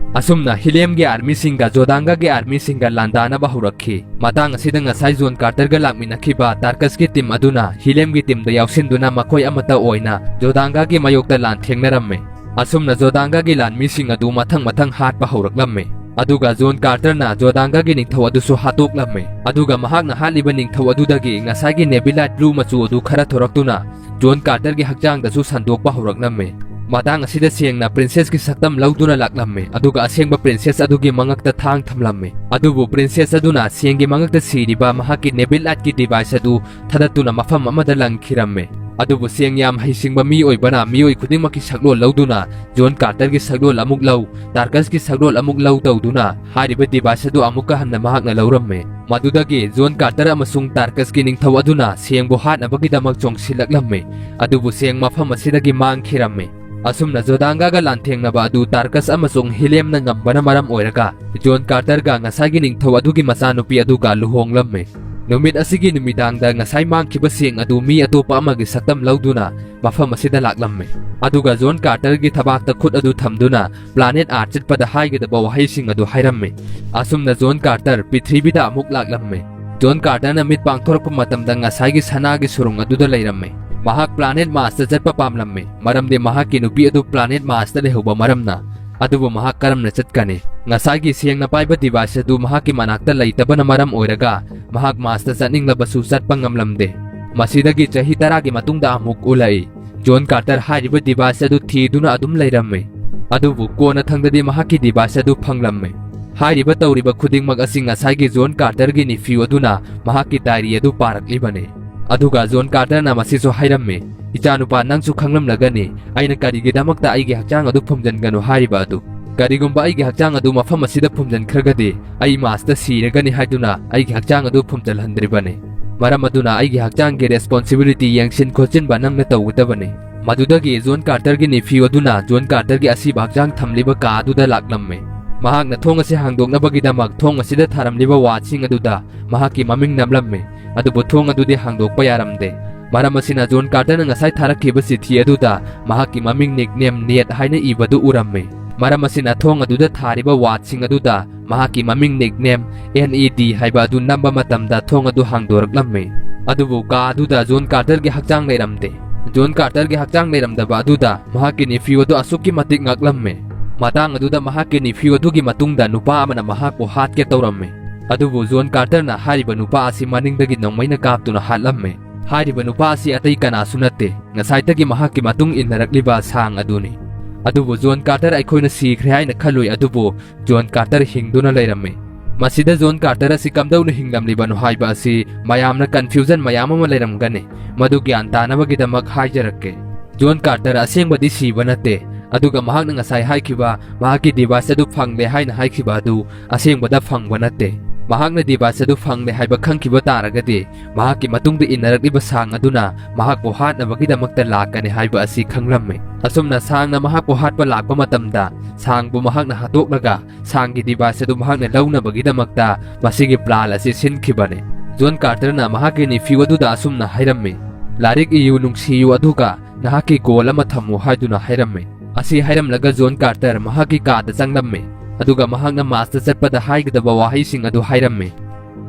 ꯑꯁꯨꯝꯅ ꯍꯤꯂꯦꯝꯒꯤ ꯑꯥꯔꯃꯤꯁꯤꯡꯒ ꯖꯣꯗꯥꯡꯒꯥꯒꯤ ꯑꯥꯔꯃꯤꯁꯤꯡꯒ ꯂꯥꯟꯗꯥꯅꯕ ꯍꯧꯔꯛꯈꯤ꯫ ꯃꯇꯥꯡ ꯑꯁꯤꯗ ꯉꯁꯥꯏ ꯖꯣꯟ ꯀꯥꯔꯇꯔꯒ ꯂꯥꯛꯃꯤꯟꯅꯈꯤꯕ ꯇꯥꯔꯀꯁꯀꯤ ꯇꯤꯝ ꯑꯗꯨꯅ ꯍꯤꯂꯦꯝꯒꯤ ꯇꯤꯝꯗ ꯌꯥꯎꯁꯤꯟꯗꯨꯅ ꯃꯈꯣꯏ ꯑꯃꯠꯇ ꯑꯣꯏꯅ ꯖꯣꯗꯥꯡꯒꯥꯒꯤ ꯃꯥꯌꯣꯛꯇ ꯂꯥꯟ ꯊꯦꯡꯅꯔꯝꯃꯤ꯫ ꯑꯁꯨꯝꯅ ꯖꯣꯗꯥꯡꯒꯥꯒꯤ ꯂꯥꯟꯃꯤꯁꯤꯡ ꯑꯗꯨ ꯃꯊꯪ ꯃꯊꯪ ꯍꯥꯠꯄ ꯍꯧꯔꯛꯂꯝꯃꯤ꯫ ꯑꯗꯨꯒ ꯖꯣꯟ ꯀꯥꯔꯇꯔꯅ ꯖꯣꯗꯥꯡꯒꯥꯒꯤ ꯅꯤꯡꯊꯧ ꯑꯗꯨꯁꯨ ꯍꯥꯠꯇꯣꯛꯂꯝꯃꯤ꯫ ꯑꯗꯨꯒ ꯃꯍꯥꯛꯅ ꯍꯥꯠꯂꯤꯕ ꯅꯤꯡꯊꯧ ꯑꯗꯨꯗꯒꯤ ꯉꯁꯥꯏꯒꯤ ꯅꯦꯕꯤꯂꯥꯏꯠ ꯕ꯭ꯂꯨ ꯃꯆꯨ ꯑꯗꯨ ꯈꯔ ꯊꯣꯔꯛꯇꯨꯅ ꯖꯣꯟ ꯀꯥꯔꯇꯔꯒꯤ ꯍꯛꯆꯥꯡꯗꯁꯨ ꯁꯟꯗꯣꯛꯄ ꯍꯧꯔꯛꯂꯝꯃꯤ꯫ ꯃꯇꯥꯡ ꯑꯁꯤꯗ ꯁꯦꯡꯅ ꯄ꯭ꯔꯤꯟꯁꯦꯁꯀꯤ ꯁꯛꯇꯝ ꯂꯧꯗꯨꯅ ꯂꯥꯛꯂꯝꯃꯤ, ꯑꯗꯨꯒ ꯑꯁꯦꯡꯕ ꯄ꯭ꯔꯤꯟꯁꯦꯁ ꯑꯗꯨꯒꯤ ꯃꯉꯛꯇ ꯊꯥꯡ ꯊꯝꯂꯝꯃꯤ꯫ ꯑꯗꯨꯕꯨ ꯄ꯭ꯔꯤꯟꯁꯦꯁ ꯑꯗꯨꯅ ꯁꯦꯡꯒꯤ ꯃꯉꯛꯇ ꯁꯤꯔꯤꯕ ꯃꯍꯥꯛꯀꯤ ꯅꯦꯕꯤꯂꯥꯏꯠꯀꯤ ꯗꯤꯚꯥꯏꯁ ꯑꯗꯨ ꯊꯥꯗꯠꯇꯨꯅ ꯃꯐꯝ ꯑꯃꯗ ꯂꯪꯈꯤꯔꯝꯃꯤ꯫ ꯑꯗꯨꯕꯨ ꯁꯦꯡ ꯌꯥꯝ ꯍꯩꯁꯤꯡꯕ ꯃꯤ ꯑꯣꯏꯕꯅ ꯃꯤꯑꯣꯏ ꯈꯨꯗꯤꯡꯃꯛꯀꯤ ꯁꯛꯂꯣꯟ ꯂꯧꯗꯨꯅ ꯖꯣꯟ ꯀꯥꯔꯇꯔꯒꯤ ꯁꯛꯂꯣꯟ ꯑꯃꯨꯛ ꯂꯧ, ꯇꯥꯔꯀꯁꯀꯤ ꯁꯛꯂꯣꯟ ꯑꯃꯨꯛ ꯂꯧ ꯇꯧꯗꯨꯅ ꯍꯥꯏꯔꯤꯕ ꯗꯤꯚꯥꯏꯁ ꯑꯗꯨ ꯑꯃꯨꯛꯀ ꯍꯟꯅ ꯃꯍꯥꯛꯅ ꯂꯧꯔꯝꯃꯤ꯫ ꯃꯗꯨꯗꯒꯤ ꯖꯣꯟ ꯀꯥꯔꯇꯔ ꯑꯃꯁꯨꯡ ꯇꯥꯔꯀꯁꯀꯤ ꯅꯤꯡꯊꯧ ꯑꯗꯨꯅ ꯁꯦꯡꯕꯨ ꯍꯥꯠꯅꯕꯒꯤꯗꯃꯛ ꯆꯣꯡꯁꯤꯜꯂꯛꯂꯝꯃꯤ, ꯑꯗꯨꯕꯨ ꯁꯦꯡ ꯃꯐꯝ ꯑꯁꯤꯗꯒꯤ ꯃꯥꯡꯈꯤꯔꯝꯃꯤ꯫ ꯑꯁꯨꯝꯅ ꯖꯣꯗꯥꯡꯒꯥꯒ ꯂꯥꯟꯊꯦꯡꯅꯕ ꯑꯗꯨ ꯇꯥꯔꯀꯁ ꯑꯃꯁꯨꯡ ꯍꯤꯂꯦꯝꯅ ꯉꯝꯕꯅ ꯃꯔꯝ ꯑꯣꯏꯔꯒ ꯖꯣꯟ ꯀꯥꯔꯇꯔꯒ ꯉꯁꯥꯏꯒꯤ ꯅꯤꯡꯊꯧ ꯑꯗꯨꯒꯤ ꯃꯆꯥꯅꯨꯄꯤ ꯑꯗꯨꯒ ꯂꯨꯍꯣꯡꯂꯝꯃꯤ꯫ ꯅꯨꯃꯤꯠ ꯑꯁꯤꯒꯤ ꯅꯨꯃꯤꯗꯥꯡꯗ ꯉꯁꯥꯏ ꯃꯥꯡꯈꯤꯕ ꯁꯦꯡ ꯑꯗꯨ ꯃꯤ ꯑꯇꯣꯞꯄ ꯑꯃꯒꯤ ꯁꯛꯇꯝ ꯂꯧꯗꯨꯅ ꯃꯐꯝ ꯑꯁꯤꯗ ꯂꯥꯛꯂꯝꯃꯤ꯫ ꯑꯗꯨꯒ ꯖꯣꯟ ꯀꯥꯔꯇꯔꯒꯤ ꯊꯕꯥꯛꯇ ꯈꯨꯠ ꯑꯗꯨ ꯊꯝꯗꯨꯅ ꯄ꯭ꯂꯥꯅꯦꯠ ꯑꯥꯔꯊ ꯆꯠꯄꯗ ꯍꯥꯏꯒꯗꯕ ꯋꯥꯍꯩꯁꯤꯡ ꯑꯗꯨ ꯍꯥꯏꯔꯝꯃꯤ꯫ ꯑꯁꯨꯝꯅ ꯖꯣꯟ ꯀꯥꯔꯇꯔ ꯄ꯭ꯔꯤꯊꯤꯕꯤꯗ ꯑꯃꯨꯛ ꯂꯥꯛꯂꯝꯃꯤ꯫ ꯖꯣꯟ ꯀꯥꯔꯇꯔꯅ ꯃꯤꯠ ꯄꯥꯡꯊꯣꯔꯛꯄ ꯃꯇꯝꯗ ꯉꯁꯥꯏꯒꯤ ꯁꯅꯥꯒꯤ ꯁꯨꯔꯨꯡ ꯑꯗꯨꯗ ꯂꯩꯔꯝꯃꯤ꯫ ꯃꯍꯥꯛ ꯄ꯭ꯂꯥꯅꯦꯠ ꯃꯥꯔꯁꯇ ꯆꯠꯄ ꯄꯥꯝꯂꯝꯃꯤ, ꯃꯔꯝꯗꯤ ꯃꯍꯥꯛꯀꯤ ꯅꯨꯄꯤ ꯑꯗꯨ ꯄ꯭ꯂꯥꯅꯦꯠ ꯃꯥꯔꯁꯇ ꯂꯩꯍꯧꯕ ꯃꯔꯝꯅ꯫ ꯑꯗꯨꯕꯨ ꯃꯍꯥꯛ ꯀꯔꯝꯅ ꯆꯠꯀꯅꯤ? ꯉꯁꯥꯏꯒꯤ ꯁꯦꯡꯅ ꯄꯥꯏꯕ device ꯑꯗꯨ ꯃꯍꯥꯛꯀꯤ ꯃꯅꯥꯛꯇ ꯂꯩꯇꯕꯅ ꯃꯔꯝ ꯑꯣꯏꯔꯒ ꯃꯍꯥꯛ Mars ꯇ ꯆꯠꯅꯤꯡꯂꯕꯁꯨ ꯆꯠꯄ ꯉꯝꯂꯝꯗꯦ꯫ ꯃꯁꯤꯗꯒꯤ ꯆꯍꯤ ꯇꯔꯥꯒꯤ ꯃꯇꯨꯡꯗ ꯑꯃꯨꯛ ꯎꯠꯂꯛꯏ꯫ ꯖꯣꯟ ꯀꯥꯔꯇꯔ ꯍꯥꯏꯔꯤꯕ device ꯑꯗꯨ ꯊꯤꯗꯨꯅ ꯑꯗꯨꯝ ꯂꯩꯔꯝꯃꯤ꯫ ꯑꯗꯨꯕꯨ ꯀꯣꯟꯅꯊꯪꯗꯗꯤ ꯃꯍꯥꯛꯀꯤ device ꯑꯗꯨ ꯐꯪꯂꯝꯃꯤ꯫ ꯍꯥꯏꯔꯤꯕ ꯇꯧꯔꯤꯕ ꯈꯨꯗꯤꯡꯃꯛ ꯑꯁꯤ ꯉꯁꯥꯏꯒꯤ ꯖꯣꯟ ꯀꯥꯔꯇꯔꯒꯤ nephew ꯑꯗꯨꯅ ꯃꯍꯥꯛꯀꯤ diary ꯑꯗꯨ ꯄꯥꯔꯛꯂꯤꯕꯅꯤ꯫ ꯑꯗꯨꯒ ꯖꯣꯟ ꯀꯥꯔꯇꯔꯅ ꯃꯁꯤꯁꯨ ꯍꯥꯏꯔꯝꯃꯤ, "ꯏꯆꯥꯅꯨꯄꯥ, ꯅꯪꯁꯨ ꯈꯪꯂꯝꯂꯒꯅꯤ ꯑꯩꯅ ꯀꯔꯤꯒꯤꯗꯃꯛꯇ ꯑꯩꯒꯤ ꯍꯛꯆꯥꯡ ꯑꯗꯨ ꯐꯨꯝꯖꯤꯟꯒꯅꯨ ꯍꯥꯏꯔꯤꯕ ꯑꯗꯨ꯫ ꯀꯔꯤꯒꯨꯝꯕ ꯑꯩꯒꯤ ꯍꯛꯆꯥꯡ ꯑꯗꯨ ꯃꯐꯝ ꯑꯁꯤꯗ ꯐꯨꯝꯖꯤꯟꯈ꯭ꯔꯒꯗꯤ ꯑꯩ Mars ꯇ ꯁꯤꯔꯒꯅꯤ ꯍꯥꯏꯗꯨꯅ ꯑꯩꯒꯤ ꯍꯛꯆꯥꯡ ꯑꯗꯨ ꯐꯨꯝꯖꯤꯜꯍꯟꯗ꯭ꯔꯤꯕꯅꯤ꯫ ꯃꯔꯝ ꯑꯗꯨꯅ ꯑꯩꯒꯤ ꯍꯛꯆꯥꯡꯒꯤ responsibility ꯌꯦꯡꯁꯤꯟ ꯈꯣꯠꯆꯤꯟꯕ ꯅꯪꯅ ꯇꯧꯒꯗꯕꯅꯤ꯫" ꯃꯗꯨꯗꯒꯤ ꯖꯣꯟ ꯀꯥꯔꯇꯔꯒꯤ nephew ꯑꯗꯨꯅ ꯖꯣꯟ ꯀꯥꯔꯇꯔꯒꯤ ꯑꯁꯤꯕ ꯍꯛꯆꯥꯡ ꯊꯝꯂꯤꯕ ꯀꯥ ꯑꯗꯨꯗ ꯂꯥꯛꯂꯝꯃꯤ꯫ ꯃꯍꯥꯛꯅ ꯊꯣꯡ ꯑꯁꯤ ꯍꯥꯡꯗꯣꯛꯅꯕꯒꯤꯗꯃꯛ ꯊꯣꯡ ꯑꯁꯤꯗ ꯊꯥꯔꯝꯂꯤꯕ watch ꯁꯤꯡ ꯑꯗꯨꯗ ꯃꯍꯥꯛꯀꯤ ꯃꯃꯤꯡ ꯅꯝꯂꯝꯃꯤ꯫ ꯑꯗꯨꯕꯨ ꯊꯣꯡ ꯑꯗꯨꯗꯤ ꯍꯥꯡꯗꯣꯛꯄ ꯌꯥꯔꯝꯗꯦ꯫ ꯃꯔꯝ ꯑꯁꯤꯅ ꯖꯣꯟ ꯀꯥꯔꯇꯔꯅ ꯉꯁꯥꯏ ꯊꯥꯔꯛꯈꯤꯕ ꯆꯤꯊꯤ ꯑꯗꯨꯗ ꯃꯍꯥꯛꯀꯤ ꯃꯃꯤꯡ nickname Ned ꯍꯥꯏꯅ ꯏꯕꯗꯨ ꯎꯔꯝꯃꯤ꯫ ꯃꯔꯝ ꯑꯁꯤꯅ ꯊꯣꯡ ꯑꯗꯨꯗ ꯊꯥꯔꯤꯕ watch ꯁꯤꯡ ꯑꯗꯨꯗ ꯃꯍꯥꯛꯀꯤ ꯃꯃꯤꯡ nickname N E D ꯍꯥꯏꯕ ꯑꯗꯨ ꯅꯝꯕ ꯃꯇꯝꯗ ꯊꯣꯡ ꯑꯗꯨ ꯍꯥꯡꯗꯣꯔꯛꯂꯝꯃꯤ꯫ ꯑꯗꯨꯕꯨ ꯀꯥ ꯑꯗꯨꯗ ꯖꯣꯟ ꯀꯥꯔꯇꯔꯒꯤ ꯍꯛꯆꯥꯡ ꯂꯩꯔꯝꯗꯦ꯫ ꯖꯣꯟ ꯀꯥꯔꯇꯔꯒꯤ ꯍꯛꯆꯥꯡ ꯂꯩꯔꯝꯗꯕ ꯑꯗꯨꯗ ꯃꯍꯥꯛꯀꯤ nephew ꯑꯗꯨ ꯑꯁꯨꯛꯀꯤ ꯃꯇꯤꯛ ꯉꯛꯂꯝꯃꯤ꯫ ꯃꯇꯥꯡ ꯑꯗꯨꯗ ꯃꯍꯥꯛꯀꯤ nephew ꯑꯗꯨꯒꯤ ꯃꯇꯨꯡꯗ ꯅꯨꯄꯥ ꯑꯃꯅ ꯃꯍꯥꯛꯄꯨ ꯍꯥꯠꯀꯦ ꯇꯧꯔꯝꯃꯤ꯫ ꯑꯗꯨꯕꯨ ꯖꯣꯟ ꯀꯥꯔꯇꯔꯅ ꯍꯥꯏꯔꯤꯕ ꯅꯨꯄꯥ ꯑꯁꯤ ꯃꯅꯤꯡꯗꯒꯤ ꯅꯣꯡꯃꯩꯅ ꯀꯥꯞꯇꯨꯅ ꯍꯥꯠꯂꯝꯃꯤ꯫ ꯍꯥꯏꯔꯤꯕ ꯅꯨꯄꯥ ꯑꯁꯤ ꯑꯇꯩ ꯀꯅꯥꯁꯨ ꯅꯠꯇꯦ, ꯉꯁꯥꯏꯗꯒꯤ ꯃꯍꯥꯛꯀꯤ ꯃꯇꯨꯡ ꯏꯟꯅꯔꯛꯂꯤꯕ ꯁꯥꯡ ꯑꯗꯨꯅꯤ꯫ ꯑꯗꯨꯕꯨ ꯖꯣꯟ ꯀꯥꯔꯇꯔ ꯑꯩꯈꯣꯏꯅ ꯁꯤꯈ꯭ꯔꯦ ꯍꯥꯏꯅ ꯈꯜꯂꯨꯏ, ꯑꯗꯨꯕꯨ ꯖꯣꯟ ꯀꯥꯔꯇꯔ ꯍꯤꯡꯗꯨꯅ ꯂꯩꯔꯝꯃꯤ꯫ ꯃꯁꯤꯗ ꯖꯣꯟ ꯀꯥꯔꯇꯔ ꯑꯁꯤ ꯀꯝꯗꯧꯅ ꯍꯤꯡꯂꯝꯂꯤꯕꯅꯣ ꯍꯥꯏꯕ ꯑꯁꯤ ꯃꯌꯥꯝꯅ confusion ꯃꯌꯥꯝ ꯑꯃ ꯂꯩꯔꯝꯒꯅꯤ꯫ ꯃꯗꯨ ꯒ꯭ꯌꯥꯟ ꯇꯥꯅꯕꯒꯤꯗꯃꯛ ꯍꯥꯏꯖꯔꯛꯀꯦ꯫ ꯖꯣꯟ ꯀꯥꯔꯇꯔ ꯑꯁꯦꯡꯕꯗꯤ ꯁꯤꯕ ꯅꯠꯇꯦ, ꯑꯗꯨꯒ ꯃꯍꯥꯛꯅ ꯉꯁꯥꯏ ꯍꯥꯏꯈꯤꯕ ꯃꯍꯥꯛꯀꯤ device ꯑꯗꯨ ꯐꯪꯂꯦ ꯍꯥꯏꯅ ꯍꯥꯏꯈꯤꯕ ꯑꯗꯨ ꯑꯁꯦꯡꯕꯗ ꯐꯪꯕ ꯅꯠꯇꯦ꯫ ꯃꯍꯥꯛꯅ device ꯑꯗꯨ ꯐꯪꯂꯦ ꯍꯥꯏꯕ ꯈꯪꯈꯤꯕ ꯇꯥꯔꯒꯗꯤ, ꯃꯍꯥꯛꯀꯤ ꯃꯇꯨꯡꯗ ꯏꯟꯅꯔꯛꯂꯤꯕ ꯁꯥꯡ ꯑꯗꯨꯅ ꯃꯍꯥꯛꯄꯨ ꯍꯥꯠꯅꯕꯒꯤꯗꯃꯛꯇ ꯂꯥꯛꯀꯅꯤ ꯍꯥꯏꯕ ꯑꯁꯤ ꯈꯪꯂꯝꯃꯤ꯫ ꯑꯁꯨꯝꯅ ꯁꯥꯡꯅ ꯃꯍꯥꯛꯄꯨ ꯍꯥꯠꯄ ꯂꯥꯛꯄ ꯃꯇꯝꯗ, ꯁꯥꯡꯕꯨ ꯃꯍꯥꯛꯅ ꯍꯥꯠꯇꯣꯛꯂꯒ ꯁꯥꯡꯒꯤ device ꯑꯗꯨ ꯃꯍꯥꯛꯅ ꯂꯧꯅꯕꯒꯤꯗꯃꯛꯇ ꯃꯁꯤꯒꯤ plan ꯑꯁꯤ ꯁꯤꯟꯈꯤꯕꯅꯤ꯫ ꯖꯣꯟ ꯀꯥꯔꯇꯔꯅ ꯃꯍꯥꯛꯀꯤ nephew ꯑꯗꯨꯗ ꯑꯁꯨꯝꯅ ꯍꯥꯏꯔꯝꯃꯤ, "ꯂꯥꯏꯔꯤꯛ ꯏꯌꯨ, ꯅꯨꯡꯁꯤꯌꯨ, ꯑꯗꯨꯒ ꯅꯍꯥꯛꯀꯤ goal ꯑꯃ ꯊꯝꯃꯨ" ꯍꯥꯏꯗꯨꯅ ꯍꯥꯏꯔꯝꯃꯤ꯫ ꯑꯁꯤ ꯍꯥꯏꯔꯝꯂꯒ ꯖꯣꯟ ꯀꯥꯔꯇꯔ ꯃꯍꯥꯛꯀꯤ ꯀꯥꯗ ꯆꯪꯂꯝꯃꯤ, ꯑꯗꯨꯒ ꯃꯍꯥꯛꯅ Mars ꯇ ꯆꯠꯄꯗ ꯍꯥꯏꯒꯗꯕ ꯋꯥꯍꯩꯁꯤꯡ ꯑꯗꯨ ꯍꯥꯏꯔꯝꯃꯤ꯫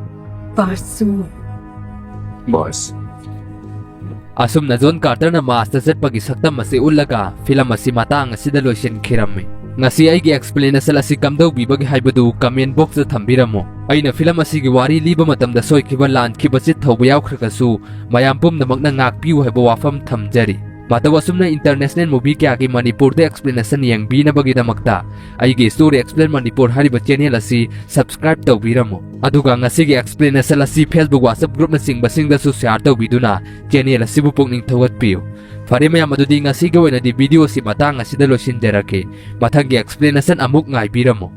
ꯄꯥꯔꯁꯨ꯫ ꯕꯣꯁ꯫ ꯑꯁꯨꯝꯅ ꯖꯣꯟ ꯀꯥꯔꯇꯔꯅ Mars ꯇ ꯆꯠꯄꯒꯤ ꯁꯛꯇꯝ ꯑꯁꯤ ꯎꯠꯂꯒ film ꯑꯁꯤ ꯃꯇꯥꯡ ꯑꯁꯤꯗ ꯂꯣꯏꯁꯤꯟꯈꯤꯔꯝꯃꯤ꯫ ꯉꯁꯤ ꯑꯩꯒꯤ explanation ꯑꯁꯤ ꯀꯝꯗꯧꯕꯤꯕꯒꯦ ꯍꯥꯏꯕꯗꯨ comment box ꯇ ꯊꯝꯕꯤꯔꯝꯃꯨ꯫ ꯑꯩꯅ film ꯑꯁꯤꯒꯤ ꯋꯥꯔꯤ ꯂꯤꯕ ꯃꯇꯝꯗ ꯁꯣꯏꯈꯤꯕ, ꯂꯥꯟꯈꯤꯕ, ꯆꯤꯠ ꯊꯧꯕ ꯌꯥꯎꯈ꯭ꯔꯒꯁꯨ ꯃꯌꯥꯝ ꯄꯨꯝꯅꯃꯛꯅ ꯉꯥꯛꯄꯤꯌꯨ ꯍꯥꯏꯕ ꯋꯥꯐꯝ ꯊꯝꯖꯔꯤ꯫ ꯃꯇꯧ ꯑꯁꯨꯝꯅ international movie ꯀꯌꯥꯒꯤ ꯃꯅꯤꯄꯨꯔꯗ explanation ꯌꯦꯡꯕꯤꯅꯕꯒꯤꯗꯃꯛꯇ ꯑꯩꯒꯤ Story Explain Manipur ꯍꯥꯏꯔꯤꯕ channel ꯑꯁꯤ subscribe ꯇꯧꯕꯤꯔꯝꯃꯨ꯫ ꯑꯗꯨꯒ ꯉꯁꯤꯒꯤ explanation ꯑꯁꯤ Facebook, WhatsApp group ꯅꯆꯤꯡꯕꯁꯤꯡꯗꯁꯨ share ꯇꯧꯕꯤꯗꯨꯅ channel ꯑꯁꯤꯕꯨ ꯄꯨꯛꯅꯤꯡ ꯊꯧꯒꯠꯄꯤꯌꯨ꯫ ꯐꯔꯦ ꯃꯌꯥꯝ, ꯑꯗꯨꯗꯤ ꯉꯁꯤꯒꯤ ꯑꯣꯏꯅꯗꯤ video ꯑꯁꯤ ꯃꯇꯥꯡ ꯑꯁꯤꯗ ꯂꯣꯏꯁꯤꯟꯖꯔꯒꯦ꯫ ꯃꯊꯪꯒꯤ explanation ꯑꯃꯨꯛ ꯉꯥꯏꯕꯤꯔꯝꯃꯨ꯫